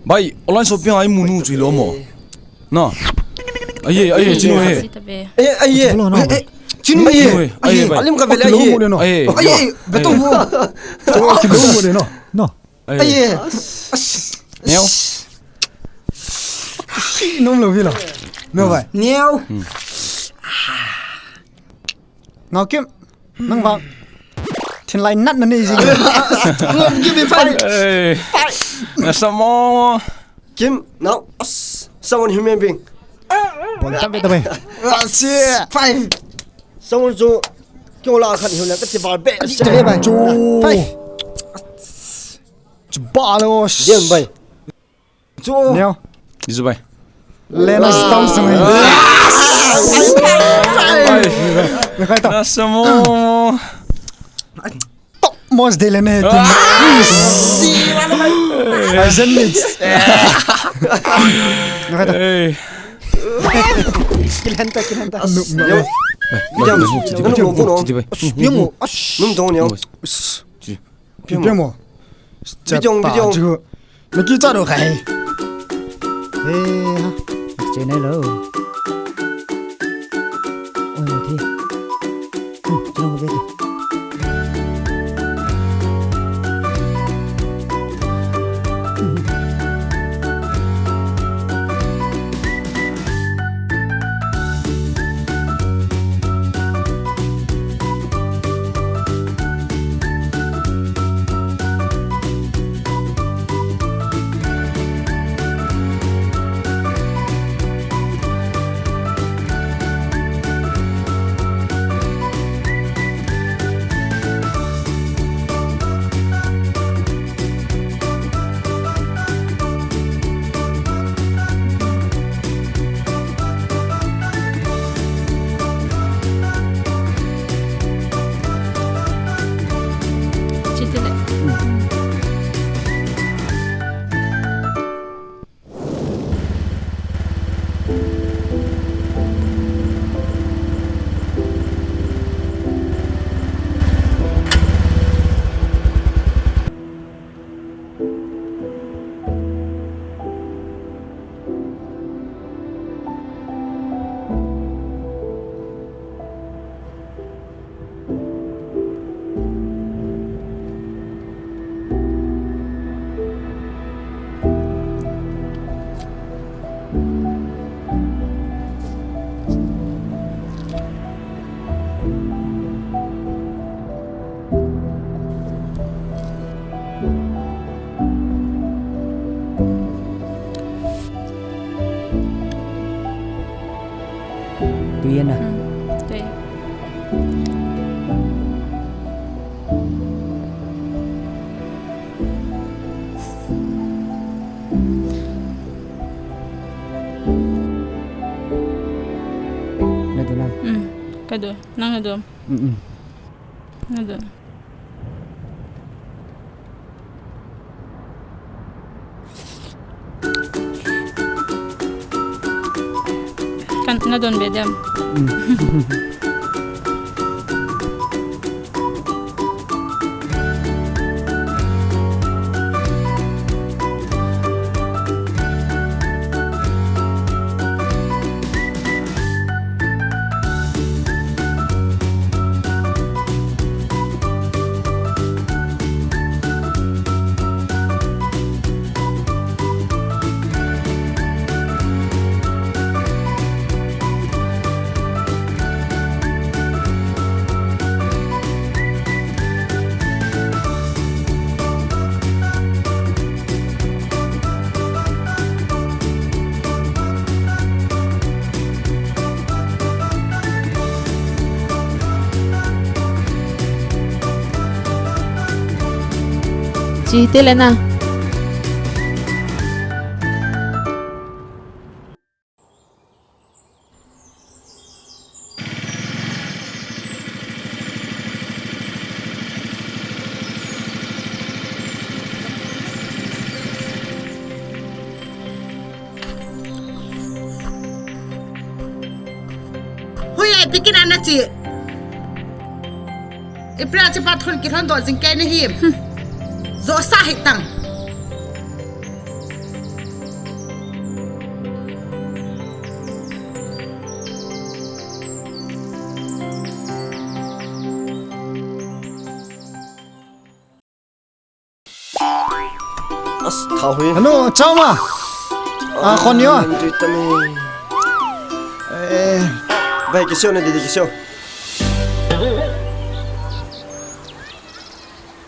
Bai, online shopping ai munu chui lo mo. Na. Aye, aye, chinu he. Eh, aye. Chinu he. Chinu he. Aye, aye, bai. Alim ka vela aye. Aye. Aye, beto vo. Kilo mo le no. No. Aye. Aye. As. Neo. Nom lo vila. Neo bai. Neo. Hmm. Ngau Kim. Nang vang. Thin lai nat na nei jing. Ngau Kim bi fai. Eh. Na samo. Kim, now, as, someone human being. Tabe, tabe. Asi. Five. Sangul chu. Kyo la khan hiu la ka ti val be. Adi, adi, bai. Chu. Five. Chu ba lo. Diam bai. Chu. Neo. Izu bai. Lena stam sung. Bai. Na khai ta. Na samo. Top most de lene. Ai, zen mix. Na khai ta. Hey. Kilhenta, kilhenta. Num, num. Bai, bai, bai, bai, bai. Num, num, num. Num, num. Num, num. Num, num. Video mo. Video mo. Video, video. Chu. Naki cha ro khai. He ha. Che nai lo. Oi, mo thi. Hmm, chu mo ve thi. Tui ana. Hmm, tui. Na dun am? Hmm, ka dun. Nang na dun am? Hmm, hmm. Na dun. Kan, na don be dem. Mm. Chi te le na. Hui ai, bikin ana chi. Ipra chi pa thon ki thon do jing kei na hi. Hmm. Jo sa hi tang. As, thau hi. Hello, chao ma. Ah, khon yo. Nang tui tam e. Eh. Bai, kisio na didi, kisio.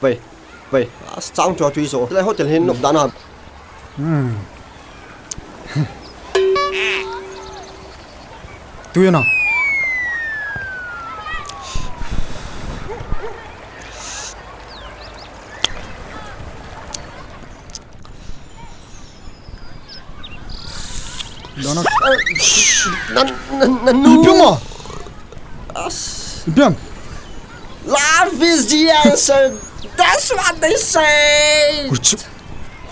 Bai, bai. As, chang chua tui so. Lai hotel hin nop dan a. Hmm. Tu ya na. Donald. Na, na, na, nu. Ipiang mo. As. Ipiang. Love is the answer. That's what they say. Kuchu.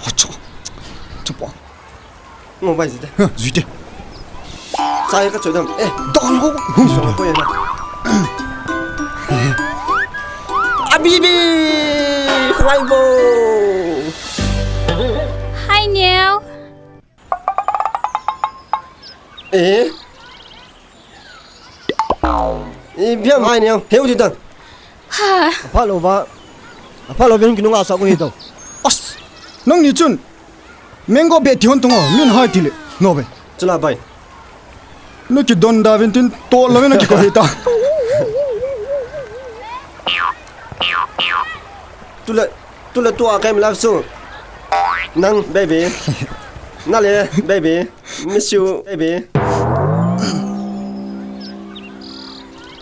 Hacha. Chupa. Ngo bai zite. Ha, zite. Sai ka choi dam. Eh, don ho. Hu. Ko ya na. Abibi. Khwai bo. Hai neo. Eh? Ipiang hai neo. Heu di tang. Ha. Apha lo va. Apha lo vin kinung asa ko hi to. As. Nangni chun. Mango be ti hon tung o. Min hai ti le. No be. Chula bai. Na kidon da vin tin to lo na kiko hi ta. Tule, tule tua kai mi love su. Nang, baby. Na le, baby. Miss you, baby.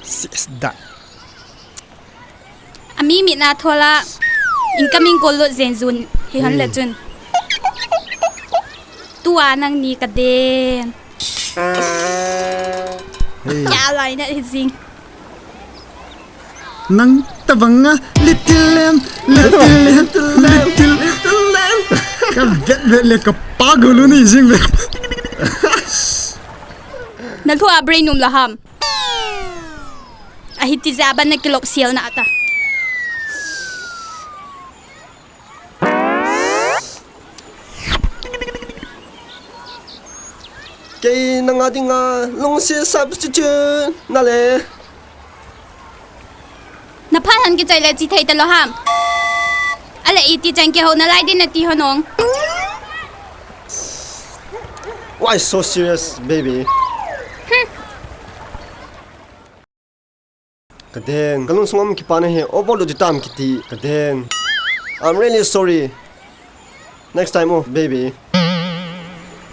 Sis da. Ami mit na thola. Incoming call lut zen zun. Hi han le chun. Tua nangni ka den. Hey. Ya lai na hi zing. Nang tabang a little lamb, little lamb, little lamb, little lamb. Ka vet vet le ka pagulu ni jing le. Na thua brain um la ham. Ahi ti ja ban na kilop sial na ta. Kei nanga dinga lungsi substitute na le. Na phan han kichai le chi thei ta lo ham. Ale iti chang ke ho na lai din na ti ho nong. Why so serious, baby? Ka den, ka lungsung um kipana hi overload di tam kiti. Ka den. I'm really sorry. Next time, oh, baby.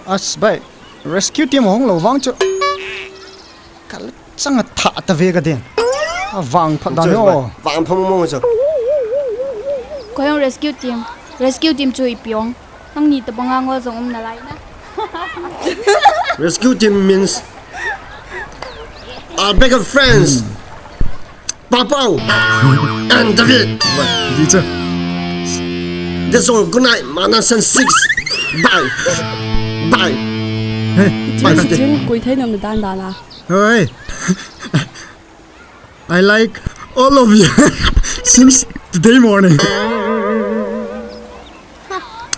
As bai, rescue team hong lo vang chu. Ka la chang a tha ta ve ka den. A vang phat dan chu, bai. Vang pha mo mo chu. Ko yong rescue team. Rescue team chu ipi ong. Nangni tabang a ngol jong um na lai na. Rescue team means our backup friends. Papau and David. Bai, di cha. That's all. Good night. Mana san six. Bye. Bye. Hey, bye. Chin, chin, koi thei nam dan dan a. Hey. I like all of you since today morning.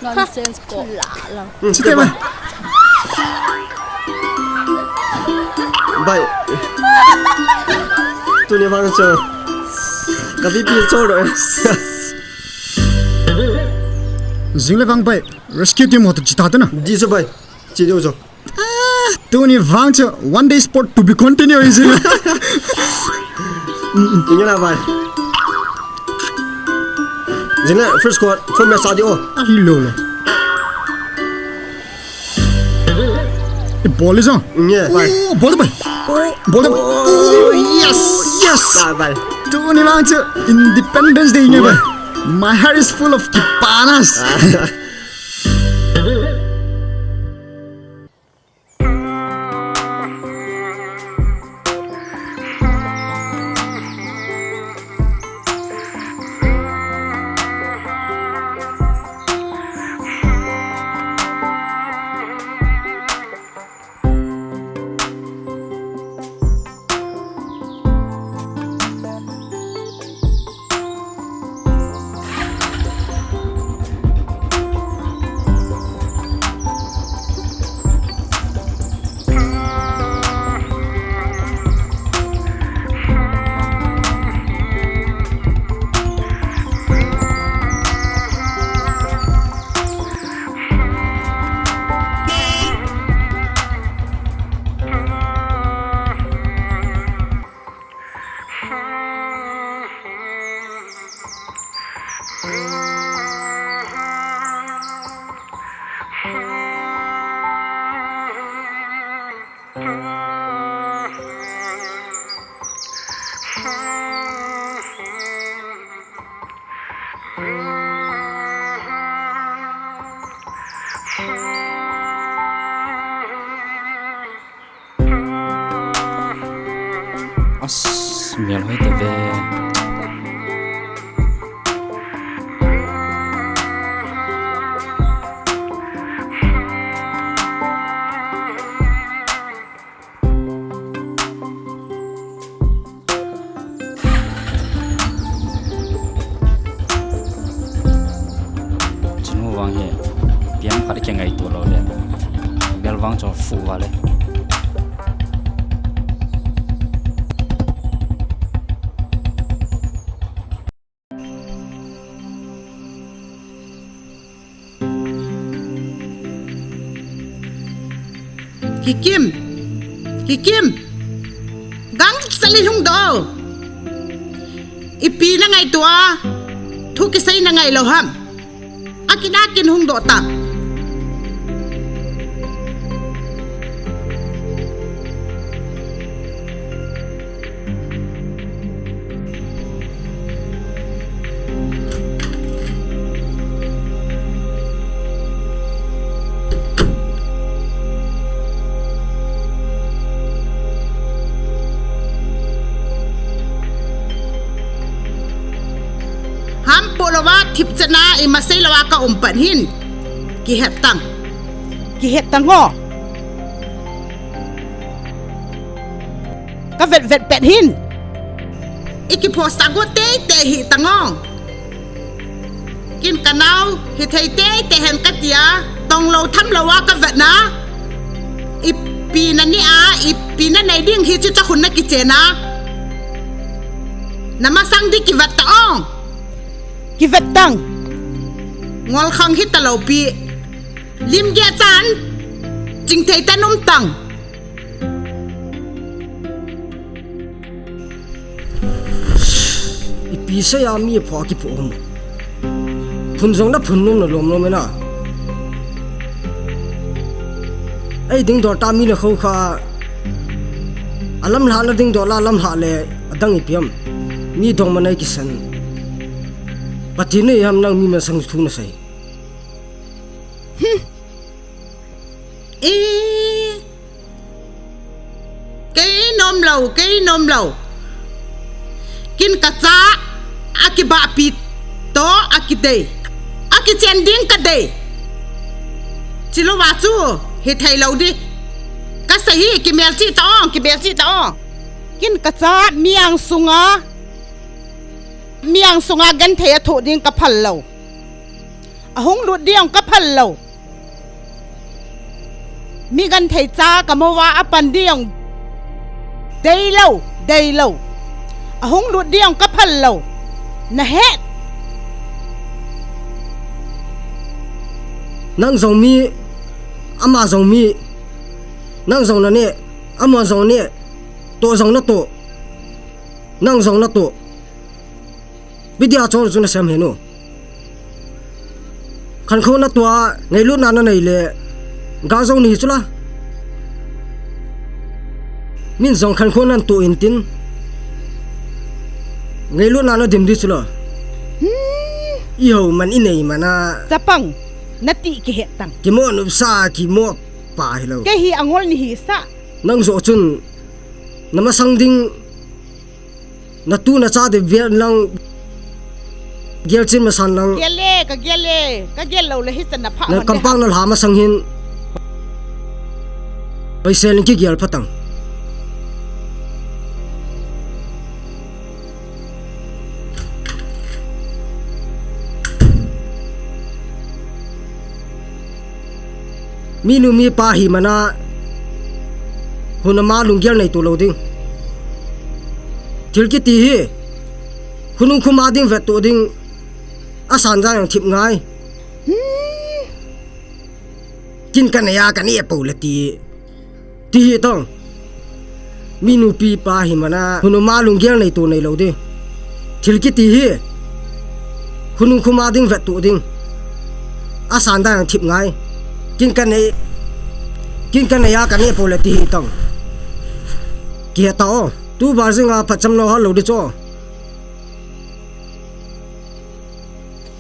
Nonsense ko. Chite ba. Bai. Tuni vang chu. Ka B P cho ro. Jing le vang bai. Rescue team ho to chita ta na. Di chu bai. Chi diu chu. Ah, tuni vang chu one day sport to be continue, is it? Inge na bai. Jing le first squad, full match adi o. Ah, hi lo lo. E ball is on. Inge bai. Oh, ball bai. Oh, ball bai. Oh, yes. Yes. Bai bai. Tuni vang chu Independence Day inge bai. My heart is full of kipanas. Ah. Mel hoi te ve. Chinu vang hi, piang khat kingaito lou le. Bel vang chu fuh vale. Kikim. Kikim. Gangsat le hung doh o. Ipi na ngaito a. Thu kisei na ngai lou ham. Akin akin hung doh tan. Ham po lou va thip chan a ima sei lou a ka um pan hin. Kihet tang. Kihet tang o. Ka vet vet pet hin. I kiphosa go teitei hi tang o. Kin ka nao, hithei teitei hen ka tia, tong lou tham lou a ka vet na. Ipi na ni a, ipi na nei ding hi chu cha khun na kichen a. Na masang di kivet ta o. Kivet tang. Ngol khang hi ta lou pi. Lim ge chan. Ching thei ta num tang. Ipi sei a mi pho a kipho hom. Phun jong na phun nom na lom lom na. Ei ding dol ta mi le kho kha. A lam lha na ding dol la lam lha le adang ipi ham. Mi dong ma nei kisan. Pati nei ham nang mi masang thu na sei. E. Kei nom lou, kei nom lou. Kin ka cha, a kibahpi to, a kidei. A kichen ding ka dei. Chi lou va chu, hithei lou di. Ka sei hi, kimelchih ta o, kimelchih ta o. Kin ka cha, mi angsunga. Mi angsunga genthei a thoh ding ka phal lou. A hung lut ding ka phal lou. Mi genthei cha ka mo va a pan ding. Dei lou, dei lou. A hung lut ding ka phal lou. Na het. Nang jong mi, ama jong mi. Nang jong na ne, ama jong ne. Toh jong na toh. Nang jong na toh. Video chol chu na sem hih un. Khankho na toh a, ngailutna na nei le, ga jong ni hi chu la. Min jong khankho nan toh in tin. Ngailutna na dim di chu la. Hmm. I ho man i nei man a. Chapang, na ti kihet tang. Kimo nupsa, kimo pa hi lou. Kei hi angol ni hi sa. Nang jo chun, na masang ding Na tu na cha de vial lang. Gel chin masan lang. Gel le, ka gel le. Ka gel lou le hi chan na pha. Na kampang na lha masang hin. Paisa ling kigel phatang. Minu mipa hi mana, hun ama lunggel nei to lou ding. Thil kiti hi, khonung khoma ding vet to ding, asan dan jong thip ngai. Hmm. Kin ka nei a ka nei a pou le ti. Ti hi tong. Mi nupi pa hi mana, hun ama lunggel nei to nei lou ding. Thil kiti hi. Khonung khoma ding vet to ding. Asan dan jong thip ngai. Kin ka nei. Kin ka nei a ka nei pou le ti hi tong. Kihe ta o. Tu bar jing a phatcham nau ha lou di cho.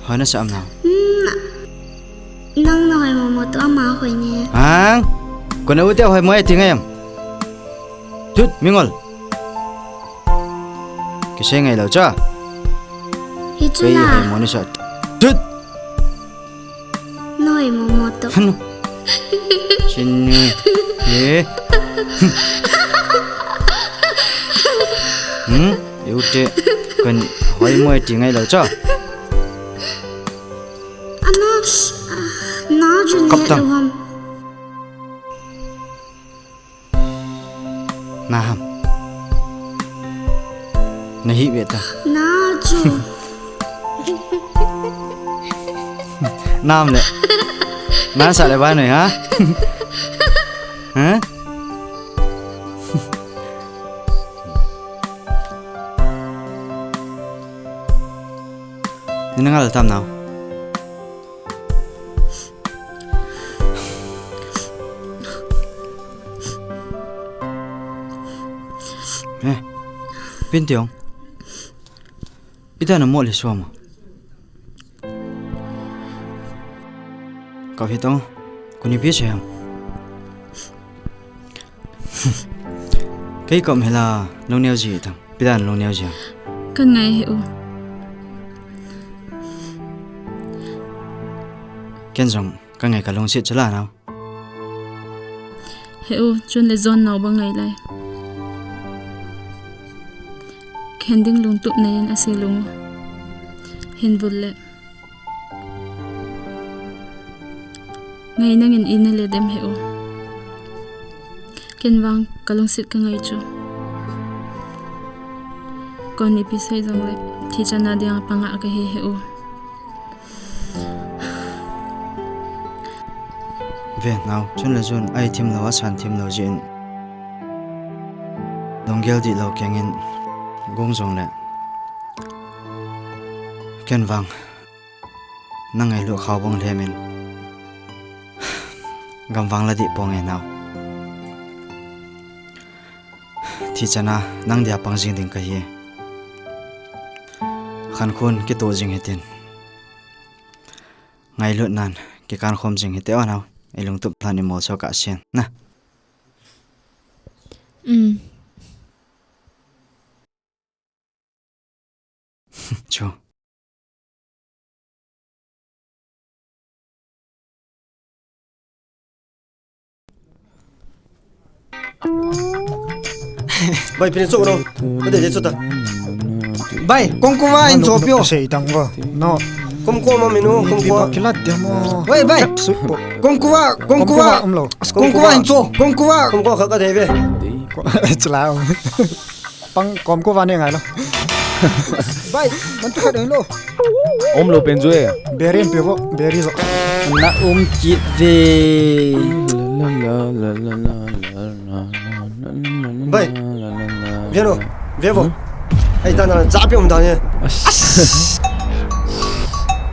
Hoi na sa am na. Hmm. Nang na hoimo mo tu ama hoi ne. Ang? Kona u te hoimo e ti ngai am? Thut, mingol. Kisei ngai lou cha. Hi chu. Kei la. Hai mo ni sa. Tut. Noi mo mo to. Hanu. Sin ni. Ye. Hmm? Ute. Kan hoi mo ti ngai lou cha. Ana, na jun. Kap tang. Na ham. Na hi ve ta. Na chu. Nam le. Na sa le ba noi ha? Ha? Ni na ngal tam nau. Eh, pin tiong. Ita na mo le suama. Ka hi tong. Kuni pi se ham. Kei kom hela, long neo ji tang. Pidan long neo ji. Ka ngai he u. Ken jong, ka ngai ka lungsit chala nau. He u, chun le jon nau ba ngai lai. Khen ding lungtup nei in a si lung. Hin vul le. Ngai nangin ina le dem he u. Ken vang ka lungsit ka ngai chu. Kon ipi sei jong le, thi chana dia panga ka hi he u. Ve nau, chun le chun, ai thim lo, a san thim lo jin. Lunggel di lo kengin, gong jong le. Ken vang. Nang ngailut khao bang lhemin. Gamvang la dih pong e nau. Thi chana nang dia pang jing ding ka hi. Khan khun kitoh jing hitin. Ngailut nan kikan khom jing hite o nau. I lungtup lhan i molso ka sian. Na. Um. Chu. Bai, pin chu no. Ade je chu ta. Bai, kongkuva in cho pio. Sei tang va. No. Kongkuva ma minu, kongkuva. Kila demo. Bai, bai. Kongkuva, kongkuva. Kongkuva in cho. Kongkuva. Kongkuva kha ka de ve. Chla. Pang kom ko vane ngai lo. Bai, man tu khat lo. Om lo pen jo e. Beri em pe vo, beri zo. Na um kit ve. Bai. Ve lo. Ve vo. Ai ta na cha pe um da ne. As.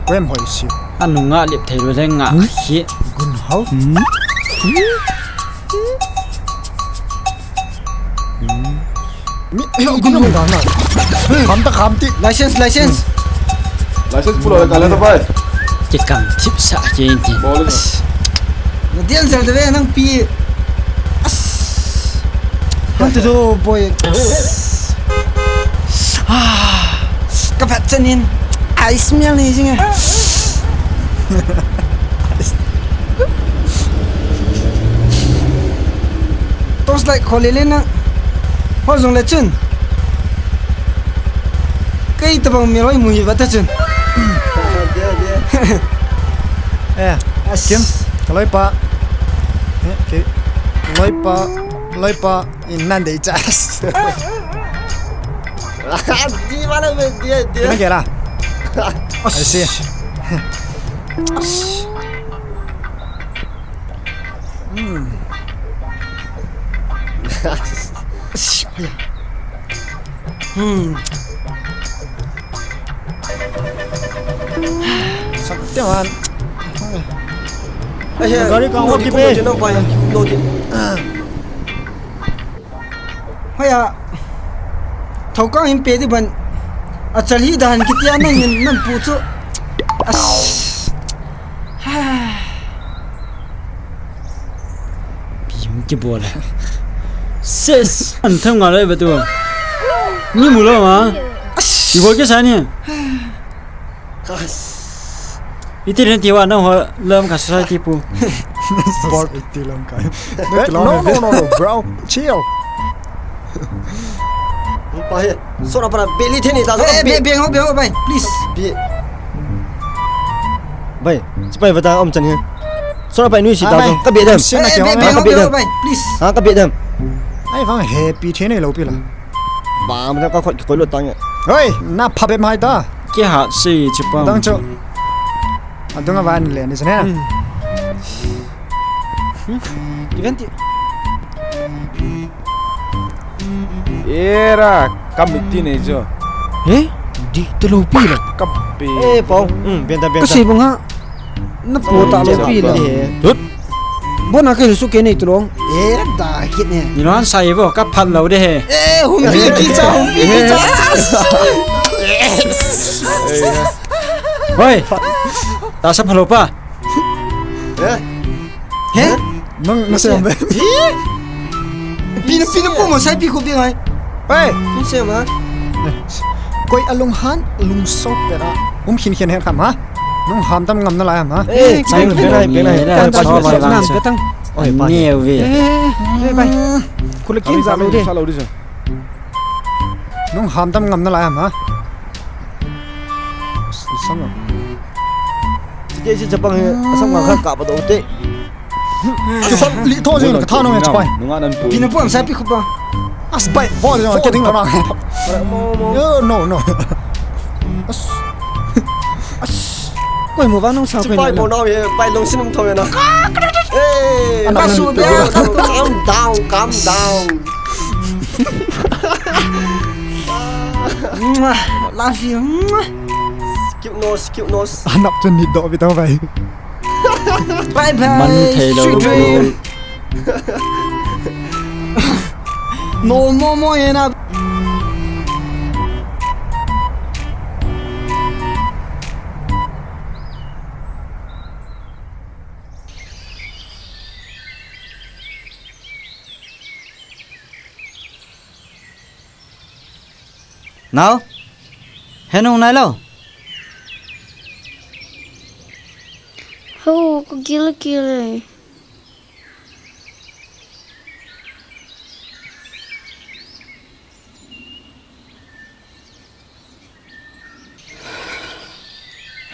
Kwem hoi si. Anu nga lip thei lo le nga. Hi. Gun hau. Mi, mi gun hau da na. Kham ta kham ti. License, license. License pulo le kala ta bai. Kikam thip sa ke in tin. Bol le. Na dian sel de ve nang pi. As. Hal tu tu boy. Ah. Ka phat chanin. Ai smell ni jing e. Torchlight khol le na. Hol jong le chun. Kei tabang mi loi mu hi va ta chun. Eh, as. Kim, ka loipa. Eh, kei. Loipa, loipa. In nan dei chas. Di mana me dia dia. Kena kela. I see. Hmm. Hmm. Sakte man. Ai, gari ka hot kipe. Haya. Thokang hin pe di ban. Achal hi dan kitia nang hin nan pu chu. As. Bim kibol. Ses, an tham nga lai ba tu. Ni mu lo ma. Ibo ke sani. Iti ren tiwa na ho lam ka society pu. Sport iti lam ka. Eh, no, no, no, no, bro. Chill. Pai, sora para beli theni ta. Eh, be, be, be, be, be, please. Be. Bai, sipai bata om chan hi. Sora pai nui si ta. Ka be dem. Eh, be, be, ka be dem. Please. Ha, ka be dem. Ai, vang happy theni lo pi la. Ba, mana ka khot ko lo tang. Hoi, na pha be mai ta. Ke ha se chipa. Dang cho. Adunga van le ni sene. Event. Era, ka miti nei jo. Eh? Di, te lo pi la. Ka be. Eh, pau. Hmm, benta, benta. Ka se bunga. Na po ta lo pi la. Tut. Bona ke su ke nei tulong. Eh, da kit ne. Ni lan sai bo, ka phan lo de he. Eh, hum pi ki cha, hum pi ki cha. Hoi. Ta sa phalo pa. Eh? He? Nang, nang siam be. Pina, pina po mo sai pi ko bi ngai. Hey! Nang siam ha? Koi alung han, lung so pera. Um khin khin hen kham ha? Nung ham tam ngam na lai ham ha? Eh, sai pina, pina. Ngam, ngam, ngam. Oi, pa. Neu ve. Eh, eh, bai. Kule kin sa lo de. Sa lo de sa. Nung ham tam ngam na lai ham ha? Sang. Te si chapang he, asam nga kha ka pa do te. Chu khat li tho jing ka tha nong he chapai. Nunga nan pu. Pina pu am sa pi khupa. As pai, vo jong ke ding la na. Mo, mo. Yo, no, no. As. As. Koi mo va nong sa koi. Chapai mo na he, pai long sin um tho na. Eh, ana pa su be. Calm down, calm down. Mwah. Love you. Mwah. Cute nose, cute nose. Anap chun ni do bi tau bai. Bye bye. Man thei lo. Sweet dream. No, no, mo, ena. Nao? Henu nai lo? Ho, ka gil gil e.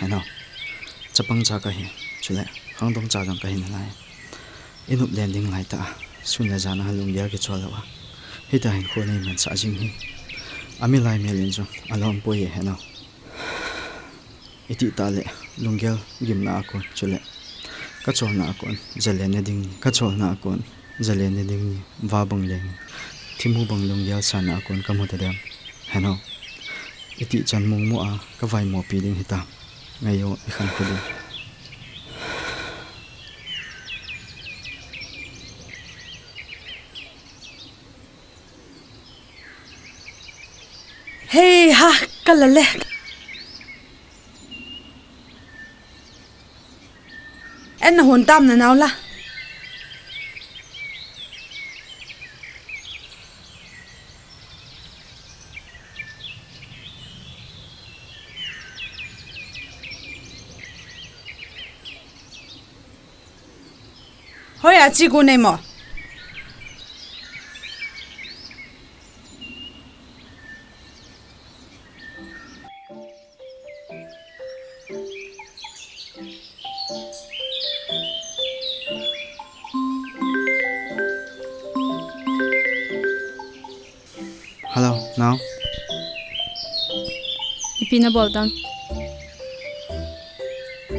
Heno, chapang cha kahi, chule, khangdong cha jong kahi nalai. I nop len ding lai ta, sun le jan a lunggel kichol lou a. Hita hin kho nei man sa jing hi. A milai mel in jong, alom poi e Heno. Iti ta le, lunggel gimna a kon, chule. Ka cholna a kon, jalen ne ding ni, ka cholna a kon, jalen ne ding ni, va bang leng, thimu bang lunggel sana a kon, ka mu ta dem. Heno, iti chan mung mu a, ka vai mo pi ding hita, ngai o, i khan khu ding. Hei ha, ka la le. En na hon tam na nau la. Hoi a chi gu nei mo. Hello, nao. Ipi na bol tam?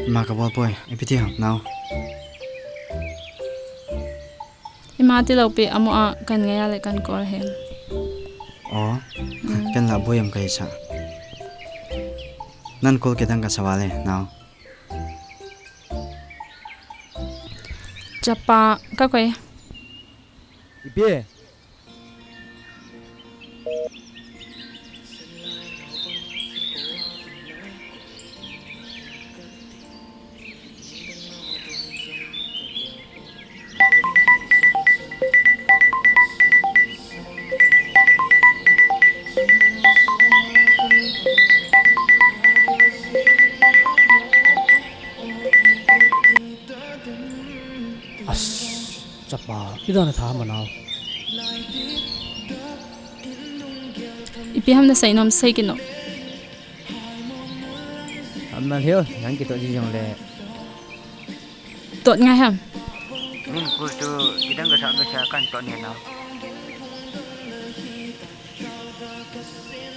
Ima ka bol poi, ipi ti ham, nao. Ima ti lou pi, amo a kan ngai a le kan call hem. Oh, mm. Ken la boi am kai sa. Nan call ke dang ka sa vale, nao. Chapa, ka koi. Ipi. Ipi ham nasei nom sei kit nom. Amal hiu, nang kitot ji jongle. Tot ngai ham. Min kul tu kidang kasa kasa kan tot ne nau.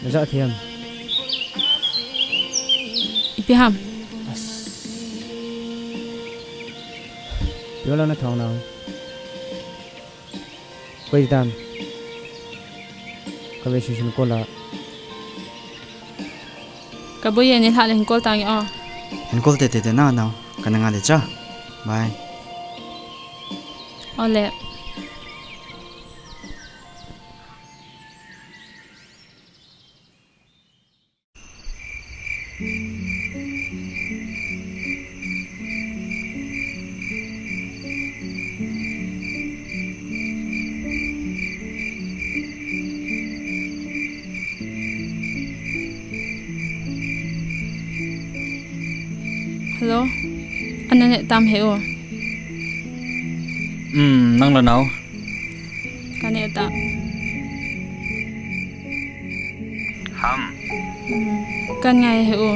Naja thiam. Ipi ham. Pio la na thong nau. Koi dam. Ka ve shin shin kola. Ka boi e, ni lha le hin kol tange o. Hin kol te te te na nau. Ka na nga le cha. Bye. Ole. Hello. Ana ne tam he o. Hmm, nang la nau. Ka ne ta. Ham. Hmm. Kan ngai he o.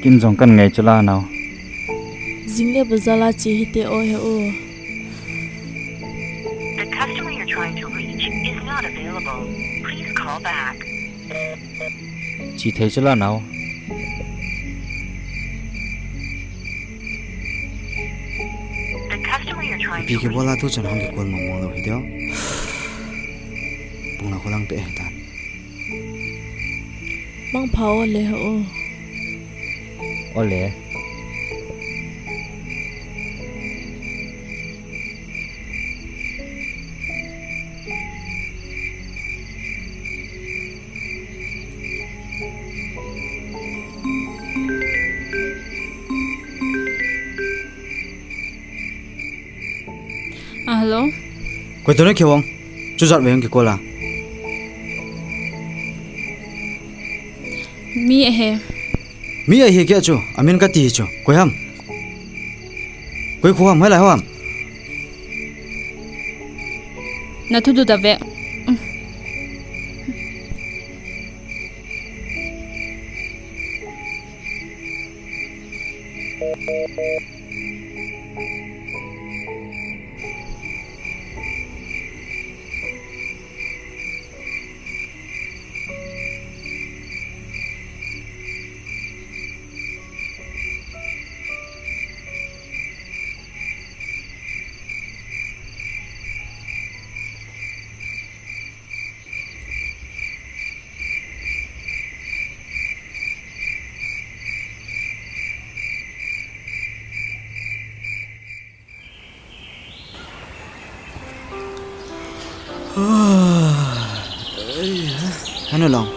Kin jong kan ngai chu la nau. Jing le bazar la chi hite o he o. The customer you're trying to reach is not available. Please call back. Chi thei chu la nau. The customer you're trying Ipi to reach. Kibola tu chan hong kikol mong mong lou hi deu. Pung la kholang pe eh tan. Mangpha o le o. O le. Ah, hello. Koi to na khe wang. Chu jat ve ang kikola. Mi ahi. Mi ahi kya chu? Amin kati chu. Koi ham? Koi khu ham? Hoilai ham? Na thu du da ve. Hanu long.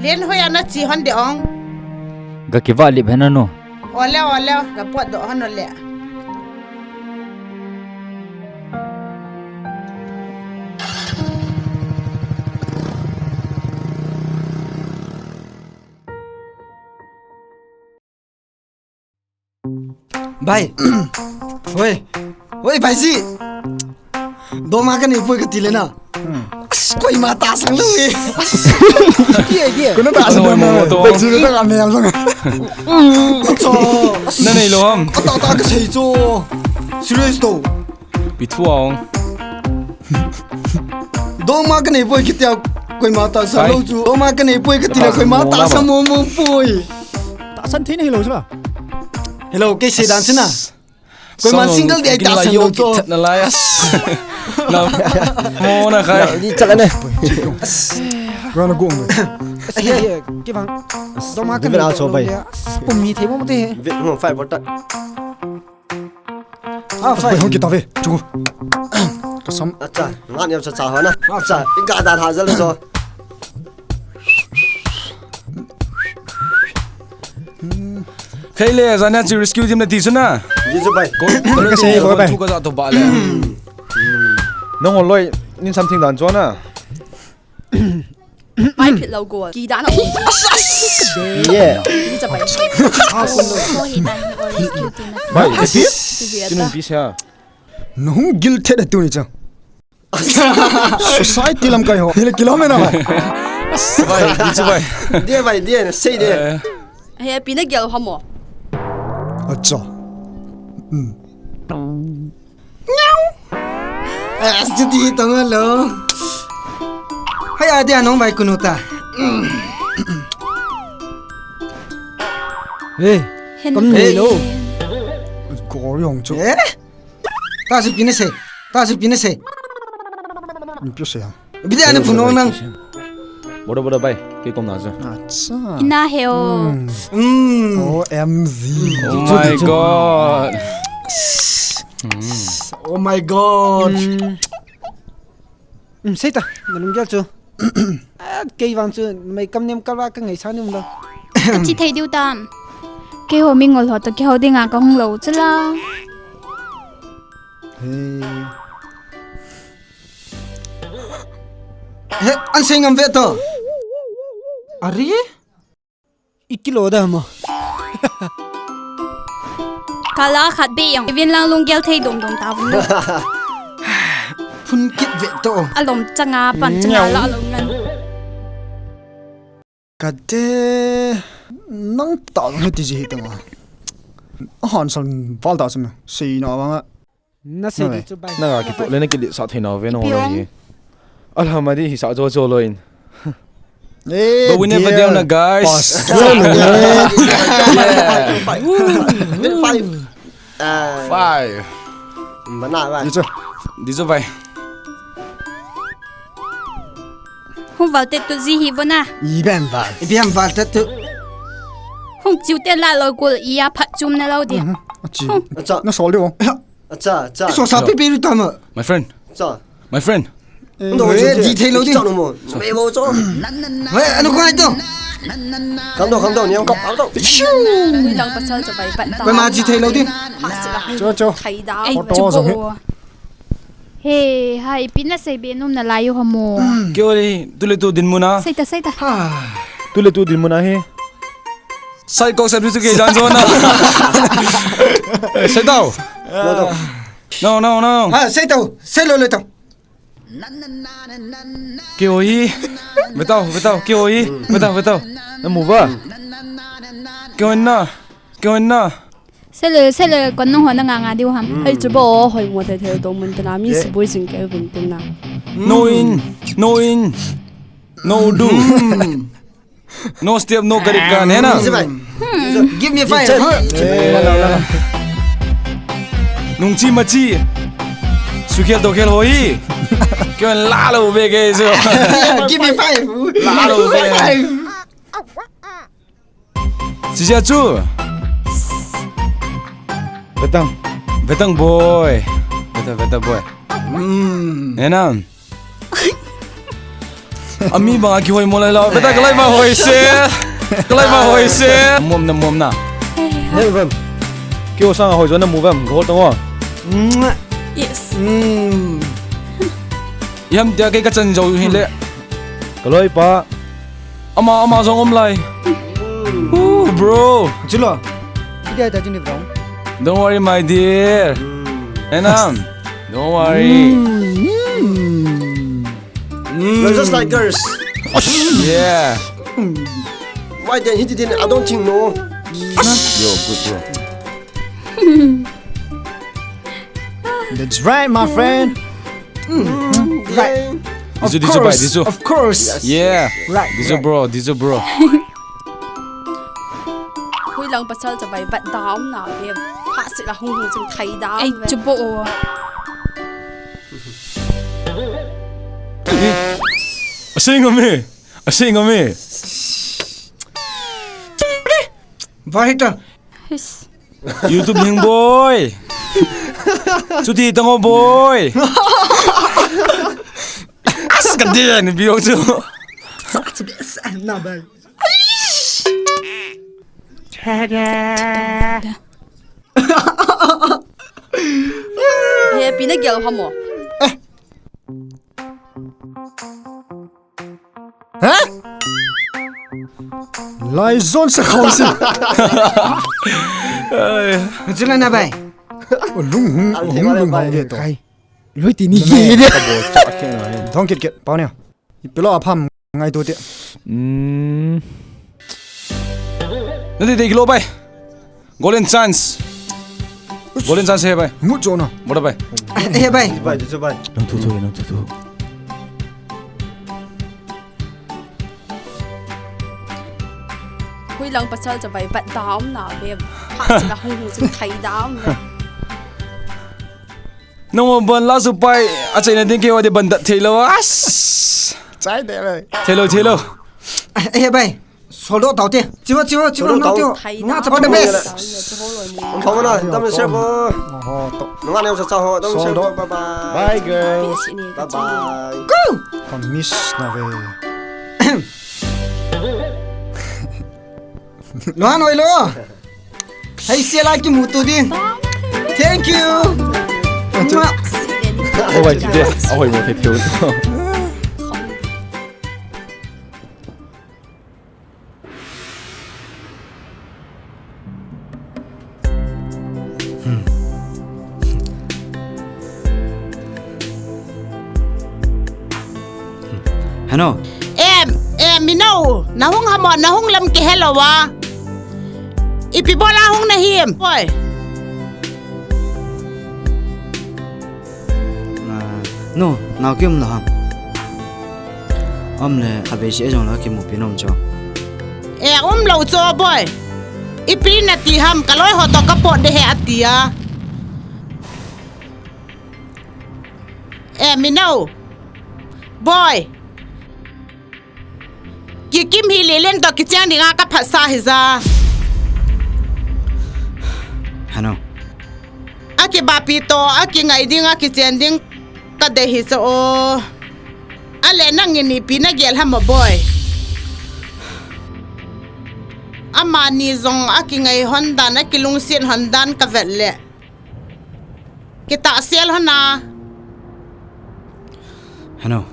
Len hoi ana chi hon de ong. Ga kiva lip hena no. Ole, ole, ga pot do hon ole. Bhai. Oi. Oi, bhai ji. Doma ka nei poi ka ti le na. Koima tahsan lou e. Koi na tahsan lou na. Bhai ji ka mel bang. Acha. Na nei lou ham. Ata ta ka sei chu. Serious to. Pi thu a ong. Doma ka nei poi kitia koima tahsan lou chu. Doma ka nei poi ka ti le koima tahsan mo mo poi. Tahsan thei na hilou chu la. Hello, kei sei dan sina. Koiman single dia tahsan lou chu. That na lai as. Na mo na khai. Ni chala ne. Rana gong. Ahi, ahi, kei bang. Doma ka nei poi. Pum mi thei mo te. Vit mo five bota. Ah, five. Hung kita ve. Chu. Ka sam. Acha, ngan yam cha cha hona. Acha, i ga dan ha jal so. Kei le, jana chu rescue team na ti chu na. Ji chu bai. Ko, ko ka sei ko bai. Chu ka ja to ba le. Nang ol loi, nin something dan chu na. Pai phit lou go. Ki dan a. Ye. Ni cha bai. Ko hi dan hi rescue team na. Bai, pi? Ti ve ta. Nung gil thet tu ni cha. Society lam kai ho. Hile kilom na bai. Bai, di chu bai. Dia bai, dia, sei dia. Eh. He, pi na gel ho mo. Acha. Hmm. As, chuti tong lo. Hai, adia nong bai kunu ta. Hey, kam nei lo. Ko yong chu. Eh? Ta chu pi na sei. Ta chu pi na sei. Pi sei ha. Bide ana phunong nang. Bodo, bodo, bai. Kei kom na chu. Acha. Ina he o. Hmm. O M G. Oh my God. Oh my God. Hmm. Hmm, sei ta. Na lunggel chu. Ah, kei vang chu, mei kam nem kalva ka ngaisang nem lo. Ka chi thei diu tam. Keiho mi ngol ho to keiho dinga ka hung lo chu la. Hey. He, an sei ngam ve to. Are? I kilo da ma. Kala khat be yang. Vin lang lunggel thei dom dom ta vun. Phun kit ve to. Alom changa pan changa la lo ngan. Kate nang ta nge ti ji hi ta ma. A han san val ta sum. Sei na vanga. Na sei di chu bai. Na ga kitoh le na kiletsah thei nau ve na mo lo hi. Alhamadi hi sa jo jo lo in. Eh, but we never down na, guys. Five. Five. Five. Mana bai. Di chu. Di chu bai. Hung val te tu ji hi vo na. I bem val. I bem val te tu. Hung chiu te la lo kul i a phat chum na lo di. Achi. Acha. Na sol di vo. Acha, acha. So sa pi pi ri ta ma. My friend. Acha. My friend. Ndo ji thei lo di. Cha no mo. Me mo cho. Hei, anu ko ai to. Kam do, kam do, ni kam, kam do. Ni lang pasal cho bai pat ta. Koima ji thei lo di. Cho, cho. Thei da. Auto zo he. He, hai, pi na sei be nom na lai u ha mo. Kei o le, tu le tu dinmun a. Sei ta, sei ta. Tu le tu dinmun a he. Sai kok sa bisu ke jan zo na. Sei tau. No, no, no. Ha, sei tau. Sei lo le tau. Kei o hi. Ve tau, ve tau, kei o hi. Ve tau, ve tau. Na mu va. Kei o na. Kei o na. Sele, sele, kon nung ho na nga nga diu ham. Hai chu bo, hoi mo the the dong mun tana, mi si boi jing ke vin tana. No in, no in, no do. No step, no karik kan, hai na? Give me five. Nung chi ma chi. Su khel to khel ho hi. Kei la lo ve ke so. Give me five. La lo ve. Five. Sisia chu. Vetang. Vetang boy. Veta, veta boy. Mm. Enam. Ami banga kihoi mo lai lo. Beta kalai ma hoi se. Kalai ma hoi se. Mom na, mom na. Hey, vem. Kio sang hoi jo na mu vem. Go tong. Yes. Mm. Yam tia kei ka chan jo hi le. Kaloi pa. Ama, ama jong um lai. Ooh, bro. Chulo. Idia ta jini bro. Don't worry, my dear. Enam. Don't worry. Mm. You're just like girls. Yeah. Why then he didn't? I don't think no. Yo, good bro. That's right, my friend. Right. Dijo, dijo, bai, dijo. Of course. Yeah. Right. Dijo, bro. Dijo, bro. Hui lang pasal cha bai bat dam na be. Pha se la hung hung chung khai dam. Ei, chubo. Asing ame. Asing ame. Vai ta. Hish. YouTube hing boy. Chuti tango boy. As ka dia ni biyo chu. Na bai. He pi na gel hamo. Ha? Lai zon sa khau si. Ai. Chunga na bai. O lung hung, o hung lung hung ve to. Kai. Loi ti ni hi de. Thong kit kit, pau ne. Ipilo apham ngai tu te. Hmm. Na de de kilo bai. Golden chance. Golden chance he bai. Mut jo na. Mut bai. He bai. Bai, tu bai. Nang tu tu, nang tu tu. Hui lang pasal cha bai bat dam na be. Ha sila hung hung sing khai dam. Nang ban la su pai. A chaina ding ke wa de ban dat thei lo. As. Chai de bai. Thei lo, thei lo. Eh bai. Solo tau te. Chiwa, chiwa, chiwa, solo nau tau. Tio. Nga cha all the best. Ang thong na, dam se bo. Oho, to. Nga ne sa cha ho, dam se bo. Solo. Bye bye. Bye girl. Bye bye. Go. Ka miss na ve. Lo han oi lo. Hei se la kimu tu din. Thank you. Mua. Oh, wai, chi de. Ahoi mo thei thei. Hano. Em, em, Mino, na hung hamo, na hung lam kihe lou a. Ipi bola hung na him, boy. Na, no, nao kium lou ham. Um le, khatvei seh jong la kimupi nom cho. E, um lou cho, boy. Ipi nati ham, ka loi ho to ka pot de he ati a. E, Mino. Boy. Kikim hi Lelen to kicheng dinga ka phatsa hi ja. Hano. Akibapi to, akingai ding, akichen ding ka dei hi cha o. Ale nangin ipi na gel ham o boy. Amani jong akingai hon dan, akilungset hon dan ka vet le. Kitahsel hon a. Hano.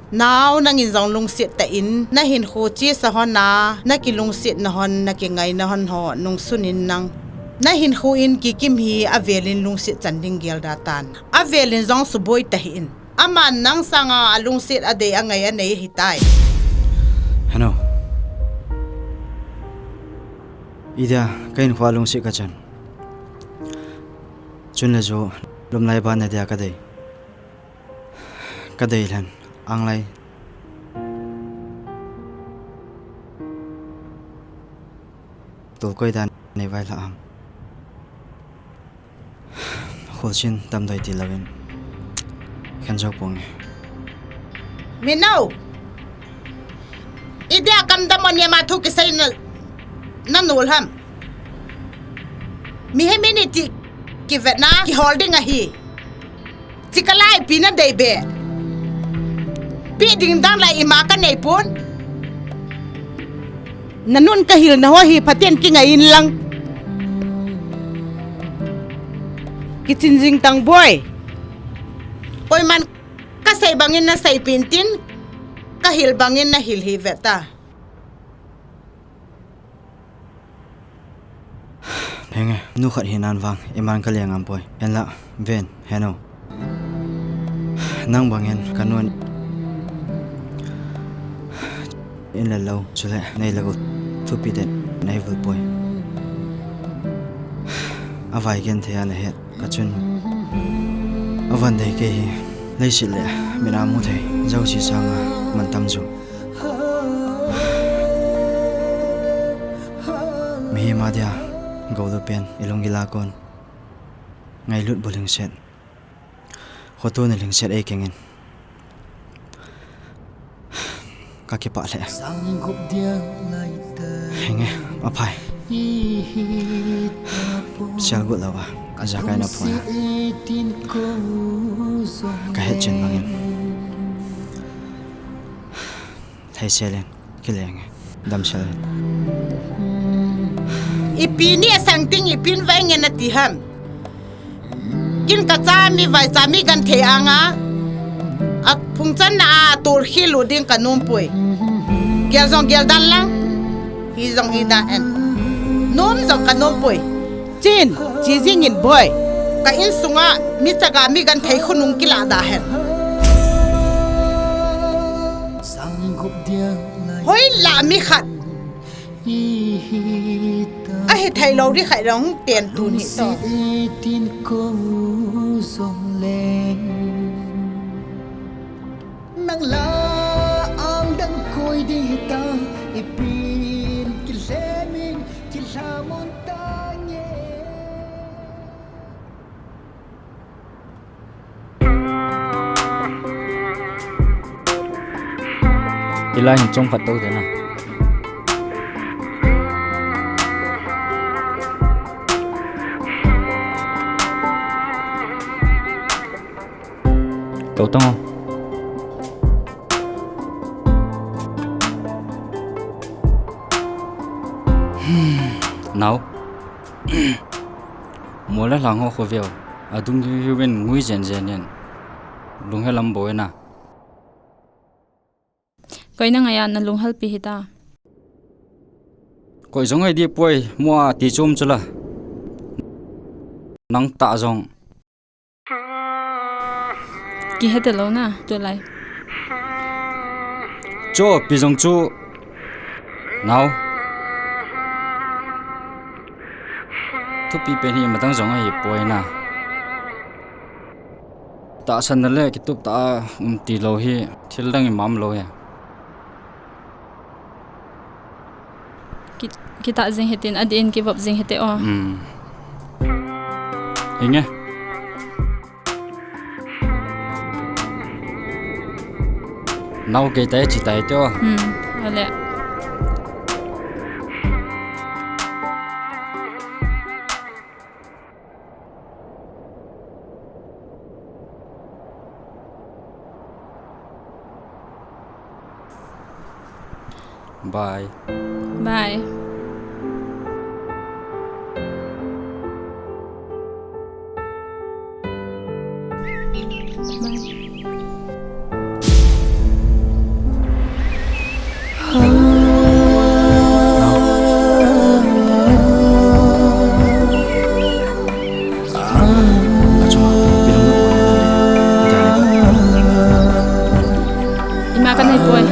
Nao, nangin jong lungset tah in, na hinkho chesa hon a, na kilungsetna hon, na kingaina hon ho, nungsun in nang. Na hinkho in Kikim hi avel in lungset chan ding gel da tan. Avel in jong suboi tahih in. Aman nang sanga alungset, adei, angai, anei ahitai. Hano. Idia, ka hinkho a lungset ka chan. Chun le chu, lom lai ba na dia ka dei. Ka dei lhen, ang lai. Tol koi dan nei vai la am. Kholchin tam dai ti lovin. Khen jo pong e. Mino! Idia kam dam on yama thu kisei na, na nul ham. Mi he mi ni ti kivetna, kihol ding ahi. Chika lai pi na dei be. Pi ding dan la ima ka nei pon. Na nun ka hilna ho hi phaten kingai in lang. Kichin jing tang boi. Koiman ka sei bangin na sei pin tin, ka hil bangin na hil hi ve ta. Henge, nu khat hi nan vang, iman ka leng am poi. Henla, ven, heno. Nang bangin, ka nun. In le lo, chule, nei le go, thupi den, nei vul poi. A vai gen thei a le het. Ka chun, a van dei kei hi, leiset le, mina mu thei, jouse sanga, man tam jo. Mihem a dia, gou lu pen, i lunggil a kon. Ngailut bu lhingset. Khoto ni lhingset ei kengin. Ka kipah lheh. Henge, aphai. Sial gut lou a, ka jakai na phone a. Ka het chin bangin. Thei sel in, kileng e. Damsel in. Ipi ni asang ting, ipi in vai ngen ati ham. Kin ka cha mi vai cha mi genthei anga. A phung chan na a tur khi lu ding ka nom poi. Gel jong gel dan lang. Hi jong hi dan hen. Nom jong ka nom poi. Chin, chi jing in boi. Ka insunga mi chaga mi genthei khonung kila da hen. Hoilah mi khat. Ahi thei lou di khai long ten tun hi to. Nang la ang dang koi di ta, ipin kilhemin kilhamon ta nge. Hilai hin chomkhat tou te na. Tou tang o. Nao. Mol le lhang ho khoveu. Adung hiu hiu in ngui jen jen in. Lunghel am bou e na. Koi na ngai a na lunghel pi hita. Koi jong ngai di poi, mo a ti chom chula. Nang ta jong. Kihe te lou na, tulai. Cho, pi jong chu. Nao. Thupi pen hi matang jong ahi poi na. Tahsan na le kitup ta a um ti lou hi, thil dang i mam lou hi. Ki, kitah jing hitin, adin kivop jing hite o. Um. Hinge. Nao kei tai chi tai te o. Um, ale. Bye. Bye. Bye. Ima ka nei poi.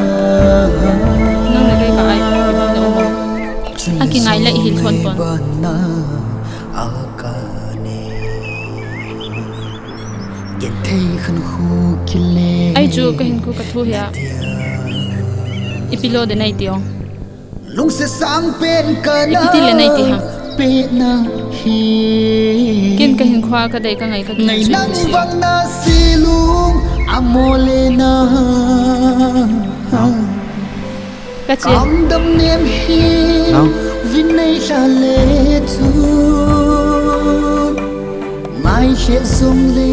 Nang le kei ka ai, ipi na um. A kingai le i hil thon pon. Ai chu ka hin khu ka thu hia. Ipi lo de nei ti ong. Lungse sang pen ka na. Ipi ti le nei ti ha. Pe na hi. Kin ka hin khua ka dei ka ngai ka ki ngai chu nang si. Vang na si lung amo le na. Ka chi. Kam dam nem hi. Nao. Vin nei hla le chu. Mai he zong le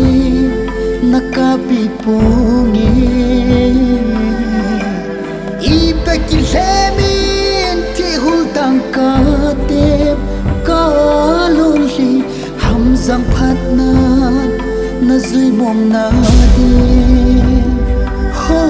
na ka pi pong e. Ilhemin thihul tangka tep ka lungli hamjang phatna na jui mong na di. Ho.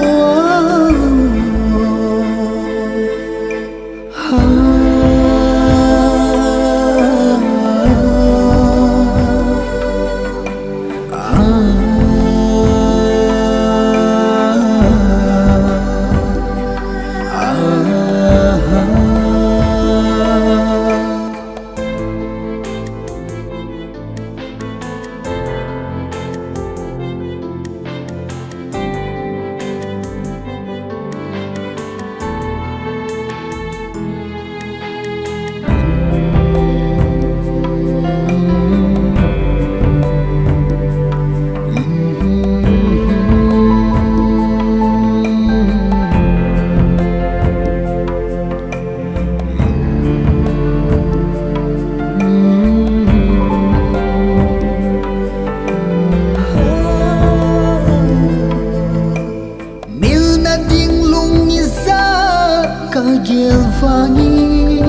Milna ding lung ijat ka gel vangin,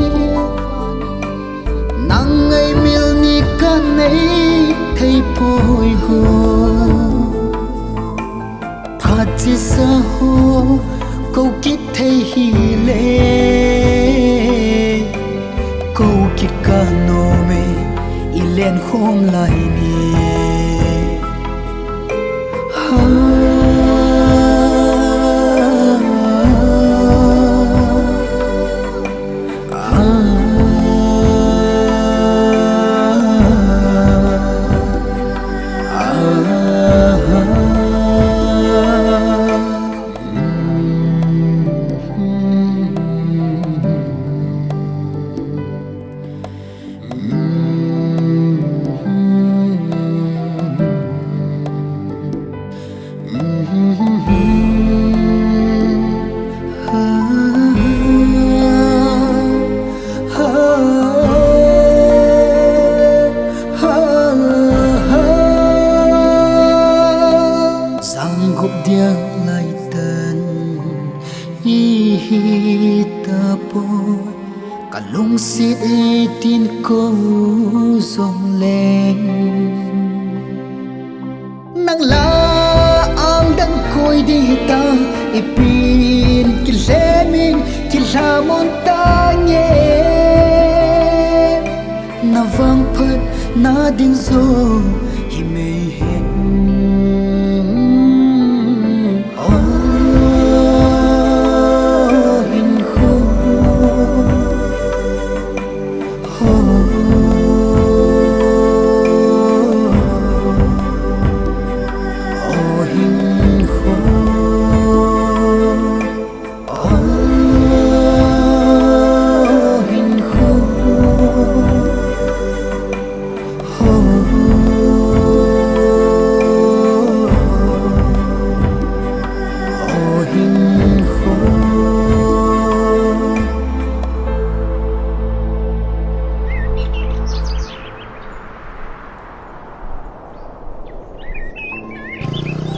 nang ei mil ni ka nei thei poi go. Phat chesa ho, kou kit thei hile, kou kit ka nom e, i len khom lai ni. Sang gup dia lai tan ihi tapoi, ka lungset e tin kou jong leng. Nang la ang dang koi ding hita, ipin kilhemin kilhamon tange. Na vangphat na ding jo hi mei hen. O hinkho.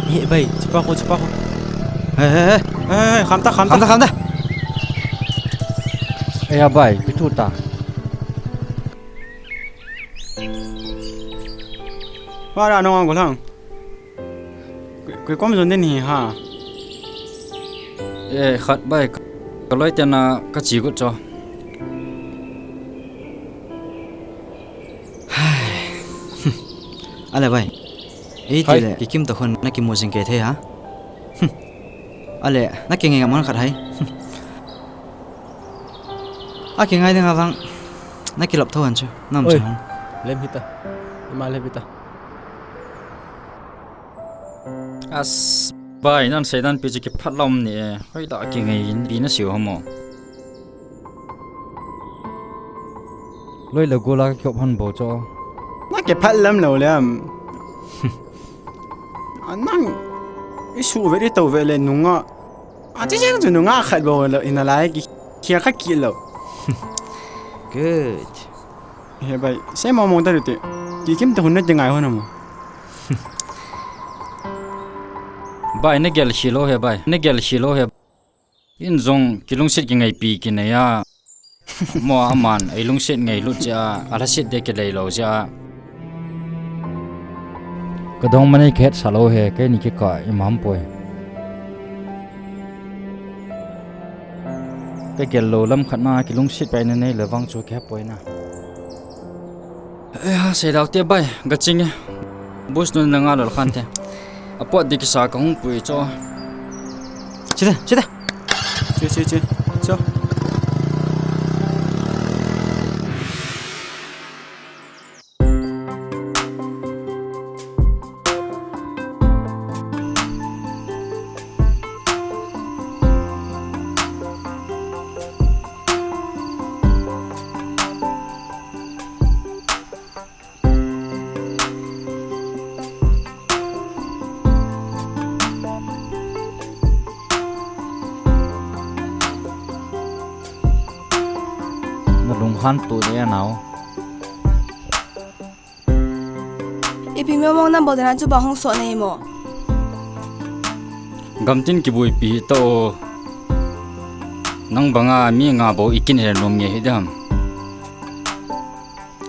He bai, chepa ko, chepa ko. He, he, he. He, he, kham ta, kham ta. Kham ta, kham ta. Eya bai, ipi thu ta. Para nong ang ko lang. Koi, koi kom jon den hi ha. Eh, khat bai, ka loi tena ka chi got cho. Ale bai. Ei, hai. Tile, kikim to khun na kimu jing kei thei ha. Ale, na kingai ngam khat hai. A kingai ding avang. Na kilop tho han chu. Nam chu han. Lem hita. Ima lem hita. As, bai, nan seidan pi chu kiphat lom ni e. Hoilah kingai in pi na siu hamo. Loi le gola ka kiop han bo cho. Na kiphat lam lo lem. A nang i su ve i to ve le nunga. A chi jeng chu nunga khat bo lo ina lai ki khia kha ki lo. Good. He bai, se mo mo ta te. Kikim ta hun na te ngai ho na mo. Bai, na gel shi lo he bai. Na gel shi lo he. In jong kilungset kingaipi kinei a. Mo aman, eilungset ngailut jeh a, alhaset de kilei lou jeh a. Kadong manei kahetsah lou he, keini kikah imam poi. Kagel lou lam khat na kilungset pai na nei le vang chu kihepoi na. Eh, ha, seidau te bai, gaching e. Bus nun na nga lol khan te. Apot di kisa kahung pui cho. Chita, chita. Che, che, che. Cho. Na lunghan tu de nau. Ipi mong mong na bol dana chu ba hung so nei mo. Gamtin kibuipi to. Nang banga mi nga bo ikin he nom nge hi dam.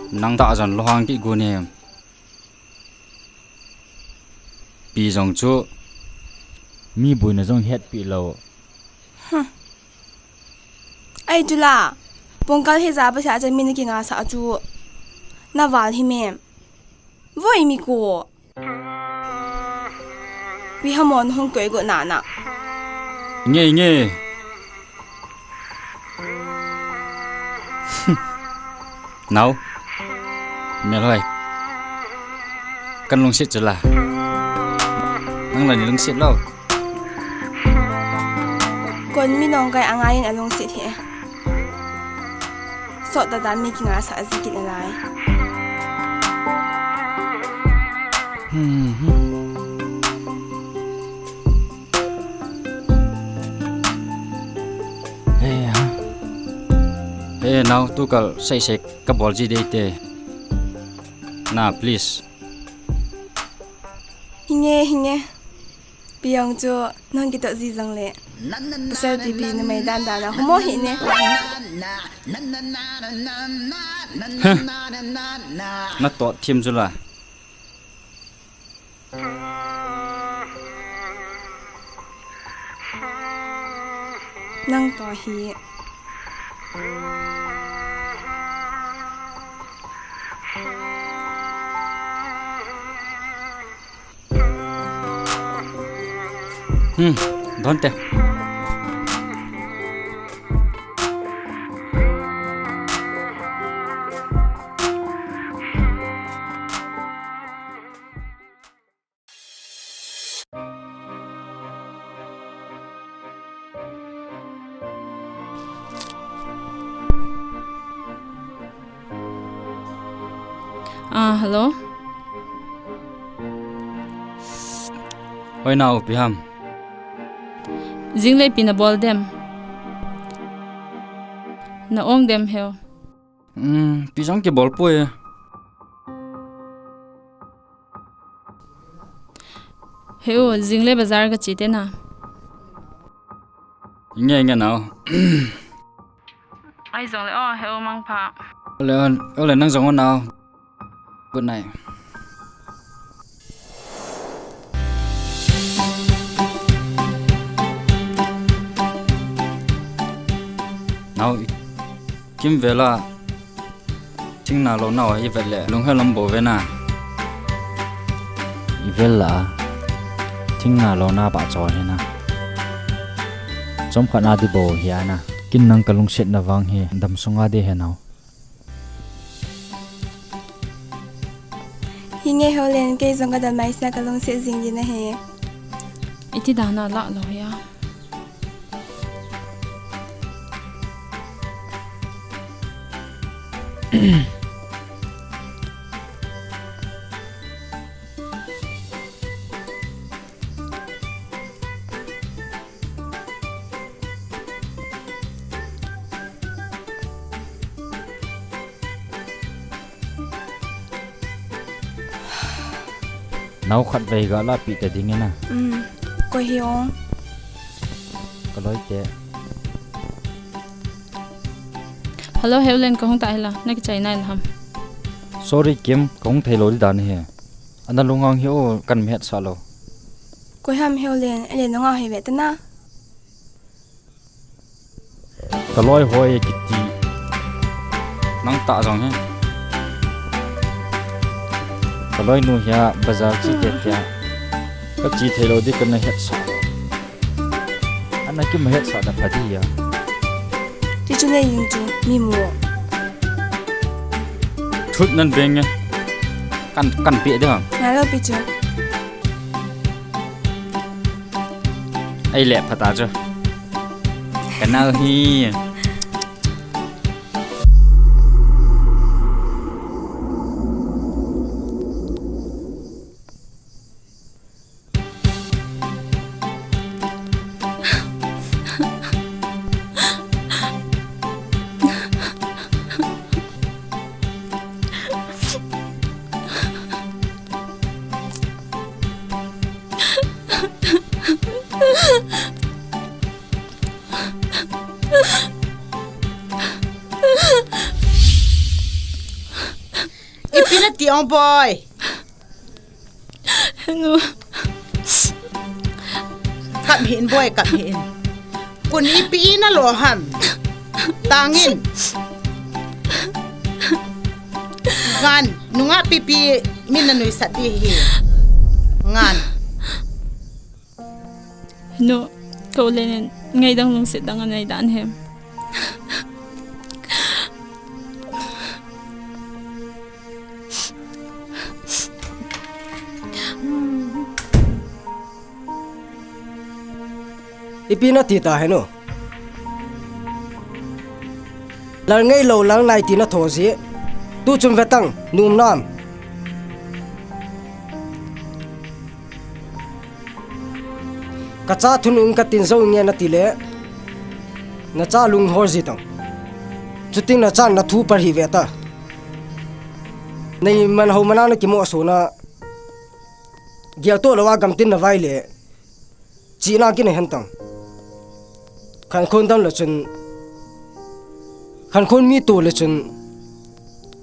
Nang ta jan lo hang ki gun he. Pi jong chu mi buina jong hetpi lou. Ai chu la, pongkal he ja pa sa cha mi na kinga sa chu na val hi mem. Voi mi ko. Pi hamon hung koi go na na. Nge, nge. Nau. Mel hoi. Kan lungset chu la. Nang la ni lungset lou. Kon mi nong kai angai in alungset he. Sot da dan mi kinga sa aji kin alai. Hmm, hmm. Hey, ha. Hey, nau, tu kal sei sei ka bol ji dei te. Na, please. Hinge, hinge. Pi jong chu nang kitoh ji jong le. Pasal pipi numei dan dan a homo hi ne. Huh. Na toh thim chu la. Nang toh hi. Hmm, don te. Ah, hello. Hoi nau, ipi ham. Jing le ipi na bol dem. Na ong dem heu. Hmm, ipi jong kibol poi. Heu, jing le bazar ka che te na. Nge, nge nau. Ai jong le, oh, heu mangpha. Ole, ole, nang jong o nau. Good night. Nau, i kimvel a. Thingna lona a i vet le, lunghel lam bou ve na. I vel la, thingna lona ba cho hi na. Chomkhat na di bou hi a na. Kin nang ka lungsetna vang hi, damsunga di he nau. Hinge Helen, kei jong ka dam mai sa ka lungset jing di na he. Iti dan a la lo ya. Nau khat vei ga la pi ta ding e na. Um, koi hi ong. Ka loi te. Hello, Heulen, kahung ta hila. Na kichai nai la ham? Sorry, Kim, kahung thei lou di dan hi. Ana lunghang hi o, kan mi hetsah lou. Koi ham Heulen, ele nunga hi ve ta na. Ka loi hoi kiti. Nang ta jong he. Ka loi nu hia bazar chi te tia. Ka chi thei lou di kana hetsah. Ana ki ma hetsah da pha di ya. Ti chu nei ning chu mi mu. Thut nan beng nge. Kan, kan pe de ham. Na lo pi chu. Ei le pha ta chu. Ka nau hi. Ipi nati ong boy. Nu. Kap hih in boy, kap hih in. Kun ipi ina lo ham. Tangin. Ngan, nunga pipi min na nuisat di hi. Ngan. Nu, ka u Len in ngaidang lungset dang anei dan hem. Ipi nati ta henu. Lal ngei lou, lal nai ti na tho ji. Tu chun ve tang, nu um nam. Ka cha thunung ka tin jou nge na ti le. Na cha lung hol ji tang. Chuting na chan na thu par hi ve ta. Nei man ho mana na kimo so na. Gel to lo a gam tin na vai le. China kina hen tang. Khan khon dam la chun. Khan khon mi to le chun.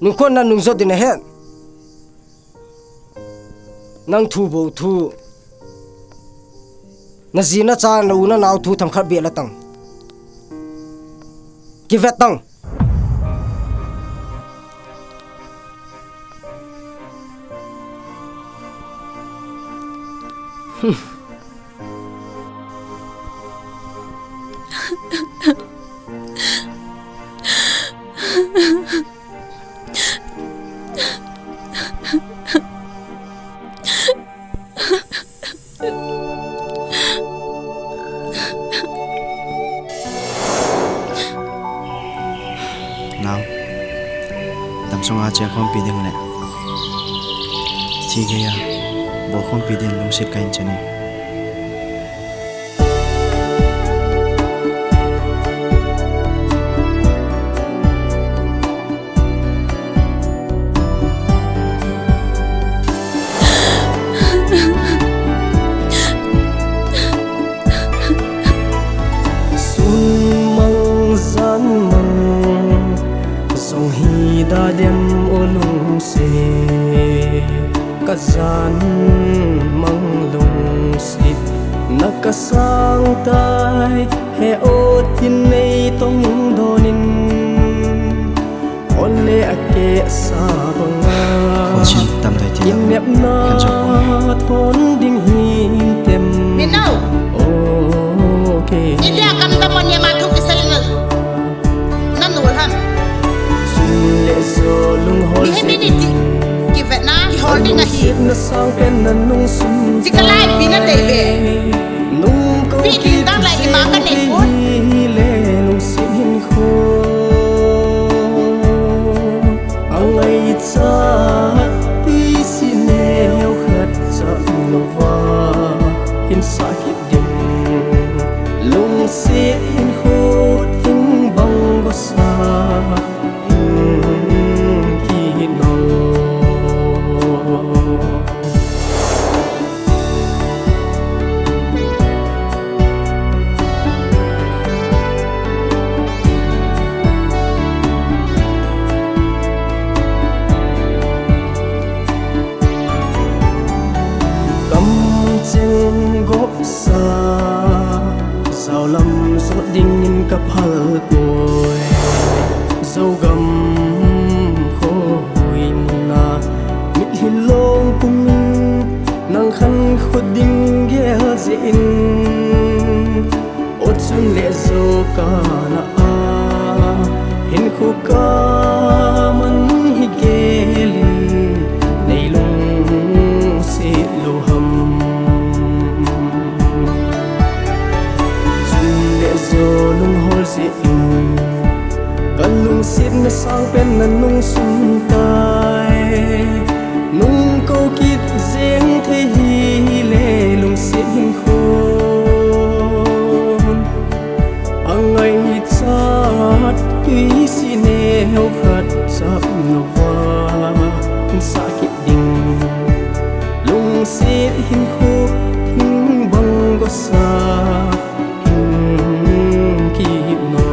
Nung khon na nung jot din a hen. Nang thu bo thu. Na ji na cha na u na nau thu thang khat be la tang. Ki vet tang. Nau, damsunga cheng khompi ding le thi geiya bol khompi ding lungset ka in chani. Sun mang jan mang jong hi da dem o lungset, ka jan mang lungset na ka sang tai. He o tin nei tong donin ole a ke sa banga. Khonsin tam dai ti la. Innepna khan jo ko. Thon ding hin tem. Minau. Okay. India kam da mon ye ma thu kisai ngal. Nan wal ham. Sun le so lung hol. Ni he minute. Ki vet na, ki hol ding ahi. Na sang pen na nung sun. Chika lai pi na dei be. Nung ko pi ki dang lai ima ka nei pon. Le nung sim hin kho. Angai cha ti si neo khat cha lova. Hin sa ki ding. Lungset hin kho ting bang ko sa. Sao lam sot dingin ka phal poi. Zogam khoi muna mitlhi long kumin nang khan khut ding gel jeh in. Ot chun le zo ka na a hin khu ka man hi gelin nei lungsit lou ham. Chun le zo lunghol jeh in ka lungsetna sangpen na nung sun tai. Nung ko kit jeng thei hile lungset hin khon. Angaichat tui si neo khat sap nova sah kit ding. Lungset hin khu thing bang gosa hin kit no.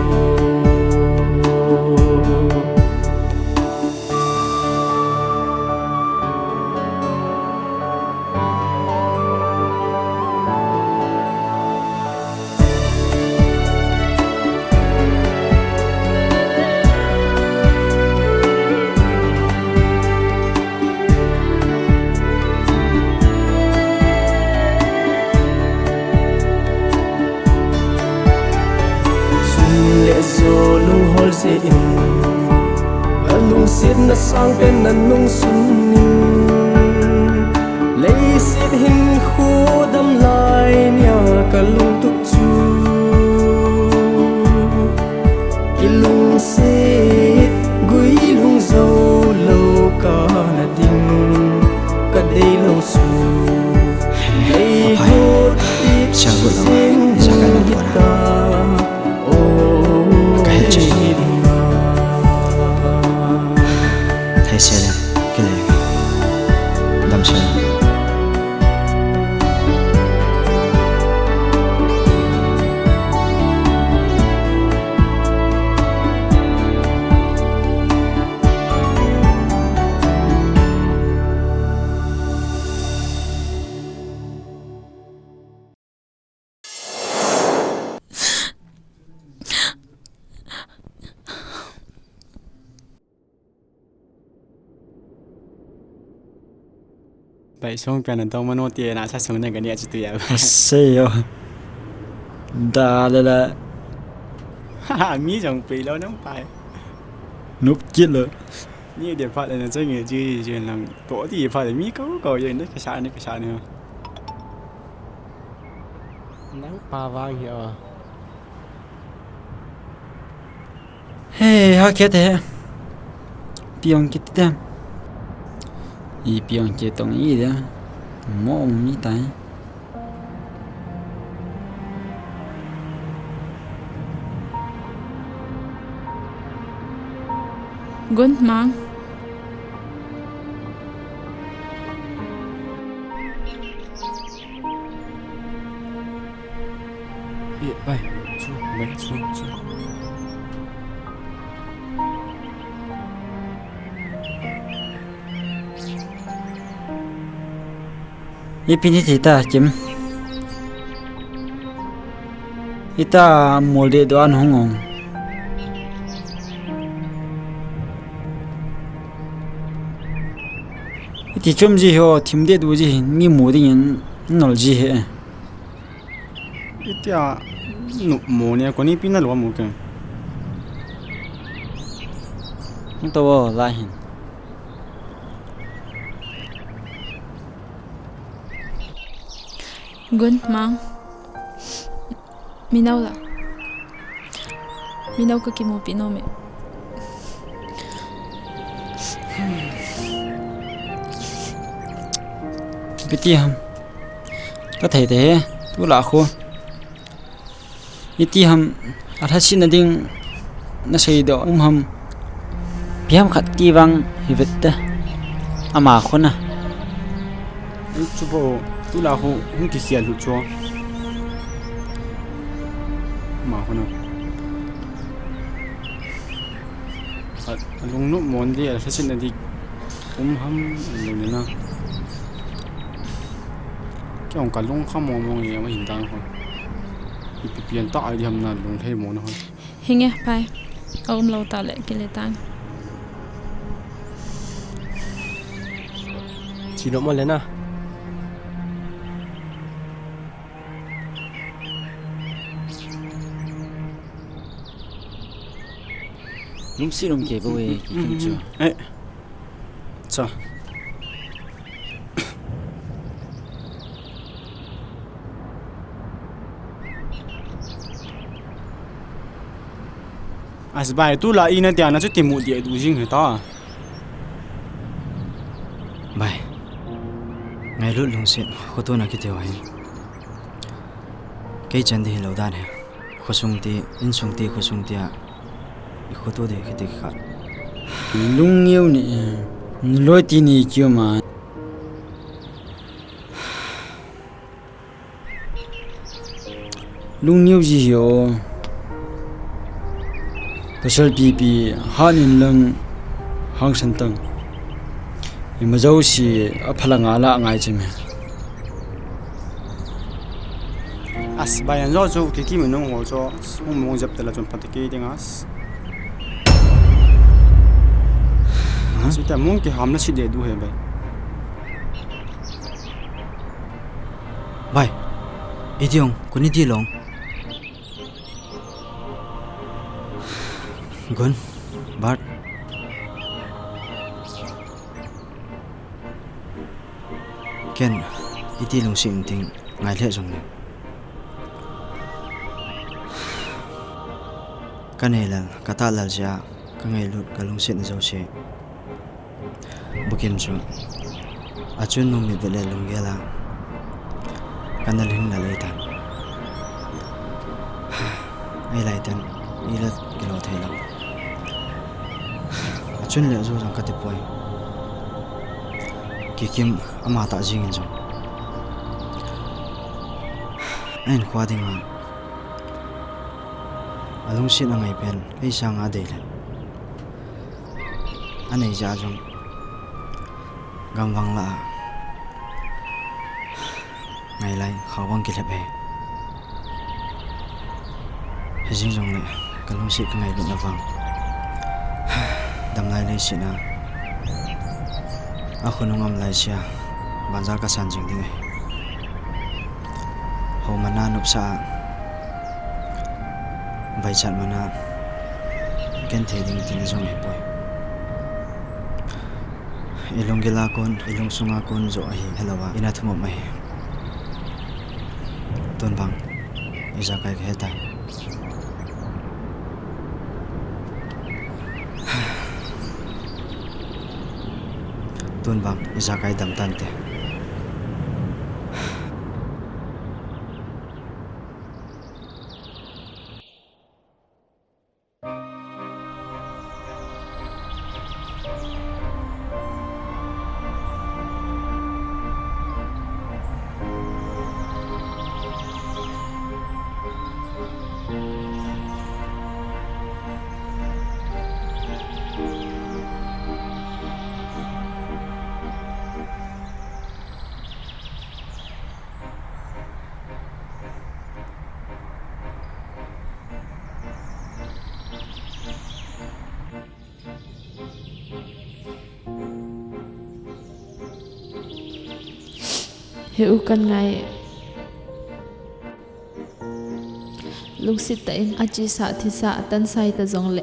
Sun le zo lunghol jeh in ka lungsetna sangpen na nung sun in. Leiset hin khu dam lai nia ka lungtup chu kilungset gui lung zo lou ka na ding ka dei lou su. Lei Apai, hot i siya ko lang, siya ka lang ko na. Ka het siya. Thai siya le, kile. Dam siya. Bai song pian an tong mano ti na sa song na gani a chi tu ya. Asei yo. Da la la. Ha, mi jong pei lo nang pai. Nup kit lo. Ni de phat le na chang nge chi chi lang. To ti phat le mi ko ko ye na ka sa ni ka sa ni. Nang pa vang hi a. He, ha khe te. Piong kit te. I piong kit tong i de. Mo mi tai. Gun mang. Eh, bai, chu, bai, chu, chu. Ipi ni ti ta, Kim. Ita mol de do an hung ong. Iti chom ji ho, thim de du ji, ni mu ding in, nol ji he. Itia nup mo nia, koni pi na lo mo ke. Nto wo la hin. Gun mang. Minau la. Minau ka kimupi nom e. Ipi ti ham. Ka thei te he. Tu la khu. Iti ham, a lhasetna ding na sei doh um ham. Ipi ham khat ti vang hi vet te. Ama khun a. Ei chu bo, tu la khu hung kikhel lut chu. Ama khun a. A, a lungnop mon di, a lhasetna di um ham lo ni na. Kei ong ka lung kha mong mong e, ama hin dang khu. Ipi pian ta ai di ham na lung thei mo na hon. Hinge, pai. A um lo ta le, kile tang. Chino mo le na. Lungsi lung ke bo e, ki kim chu. Eh. Cha. As bai, tu la ina dia na chu timu dia du jing he ta. Bai. Ngailut lungsi, khoto na kiti wa hin. Kei chan di hi lo dan he. Khosung ti, insung ti, khosung ti a. I khoto di kiti khat. Lungniu ni, loi ti ni kiu ma. Lungniu ji hi o. Pasal pipi, han in lang, hang san tang. Ima jouse, a phalang a la ngai che me. As, bai an jo chu, ki ki menung ho chu, mung mung jep tela chun pati ki ding as. Ha? Sita mung ki ham na si de du he bai. Bai, iti ong, kuni ti long. Gun, Bart. Ken, iti lungsi inting, ngai le jong le. Ka nei lal, ka ta lal sia, ka ngailut, ka lungsit na jouse. Bukim chu. Achun nung mit vet le lunggel a. Kana lhing na lei tan. Ei lai tan. Ila kilo thei lo. Achun le ju jong kati poi. Kikim ama ta jing in jong. Ain khua ding a. Alungsit angai pen. Ei sang a dei le. Anei ja jong. Gam vang la a. Ngai lai, khau vang kilhep e. Hijing jong le, ka lungsit ka ngailut na vang. Dam lai lei sit na. A khonung am lai sia. Banjal ka san jing ding e. Ho mana nupsa a. Vaichat mana. Ken thei ding tin jong he poi. I lunggil a kon, i lungsung a kon jo ahi, helou a, ina thum um ahi. Tun bang, ijakai kahe tai. Tun bang, ijakai dam tante. He u kan ngai. Lungsit tah in a chesa, thisa, a tansai ta jongle.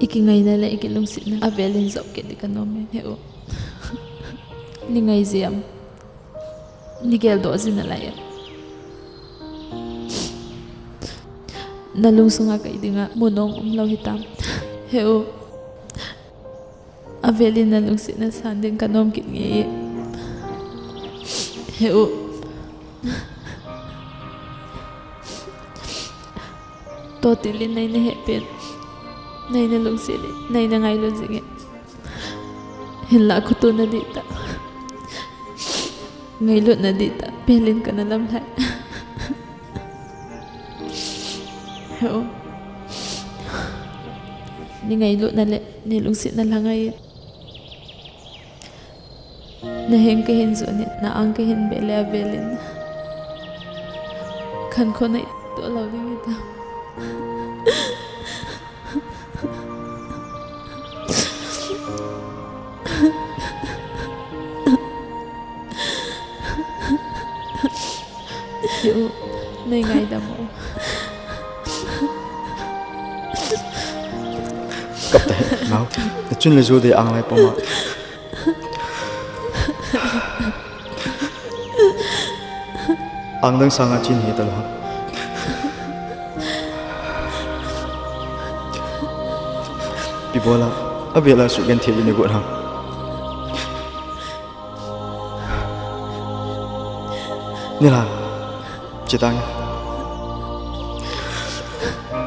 I kingaina le i kilungsitna a velin jou kit di ka nom e, he u. Ni ngai jiem. Ni geldoh jing nalai em? Na lungsunga kei dinga munong umlou hitam? He u. Avelin na lungsetna san ding ka nom kit nge. He u. Totilin nei na hepen, nei na lungset le, nei na ngailut jing e. Hinlah khotona dihtah, ngailutna dihtah, pelin kana lamlhai. He u. Nei ngailutna le, nei lungsetna lhangai in. Na heng kahin jon in, na ang kahin beh le avelin. Khankho nei toh lou ding hitam? He u, nei ngaidam o. Kap tahih, nao. Nachun le jo dei ang lai pama. Ang dang sanga chin hi talou. Ipi bola, avela sugenthei in igot ham? Nila, che tange.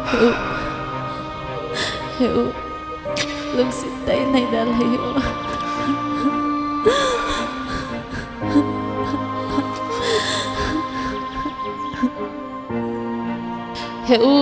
He u, he u, lungset tah in nei dalha hih o. He u,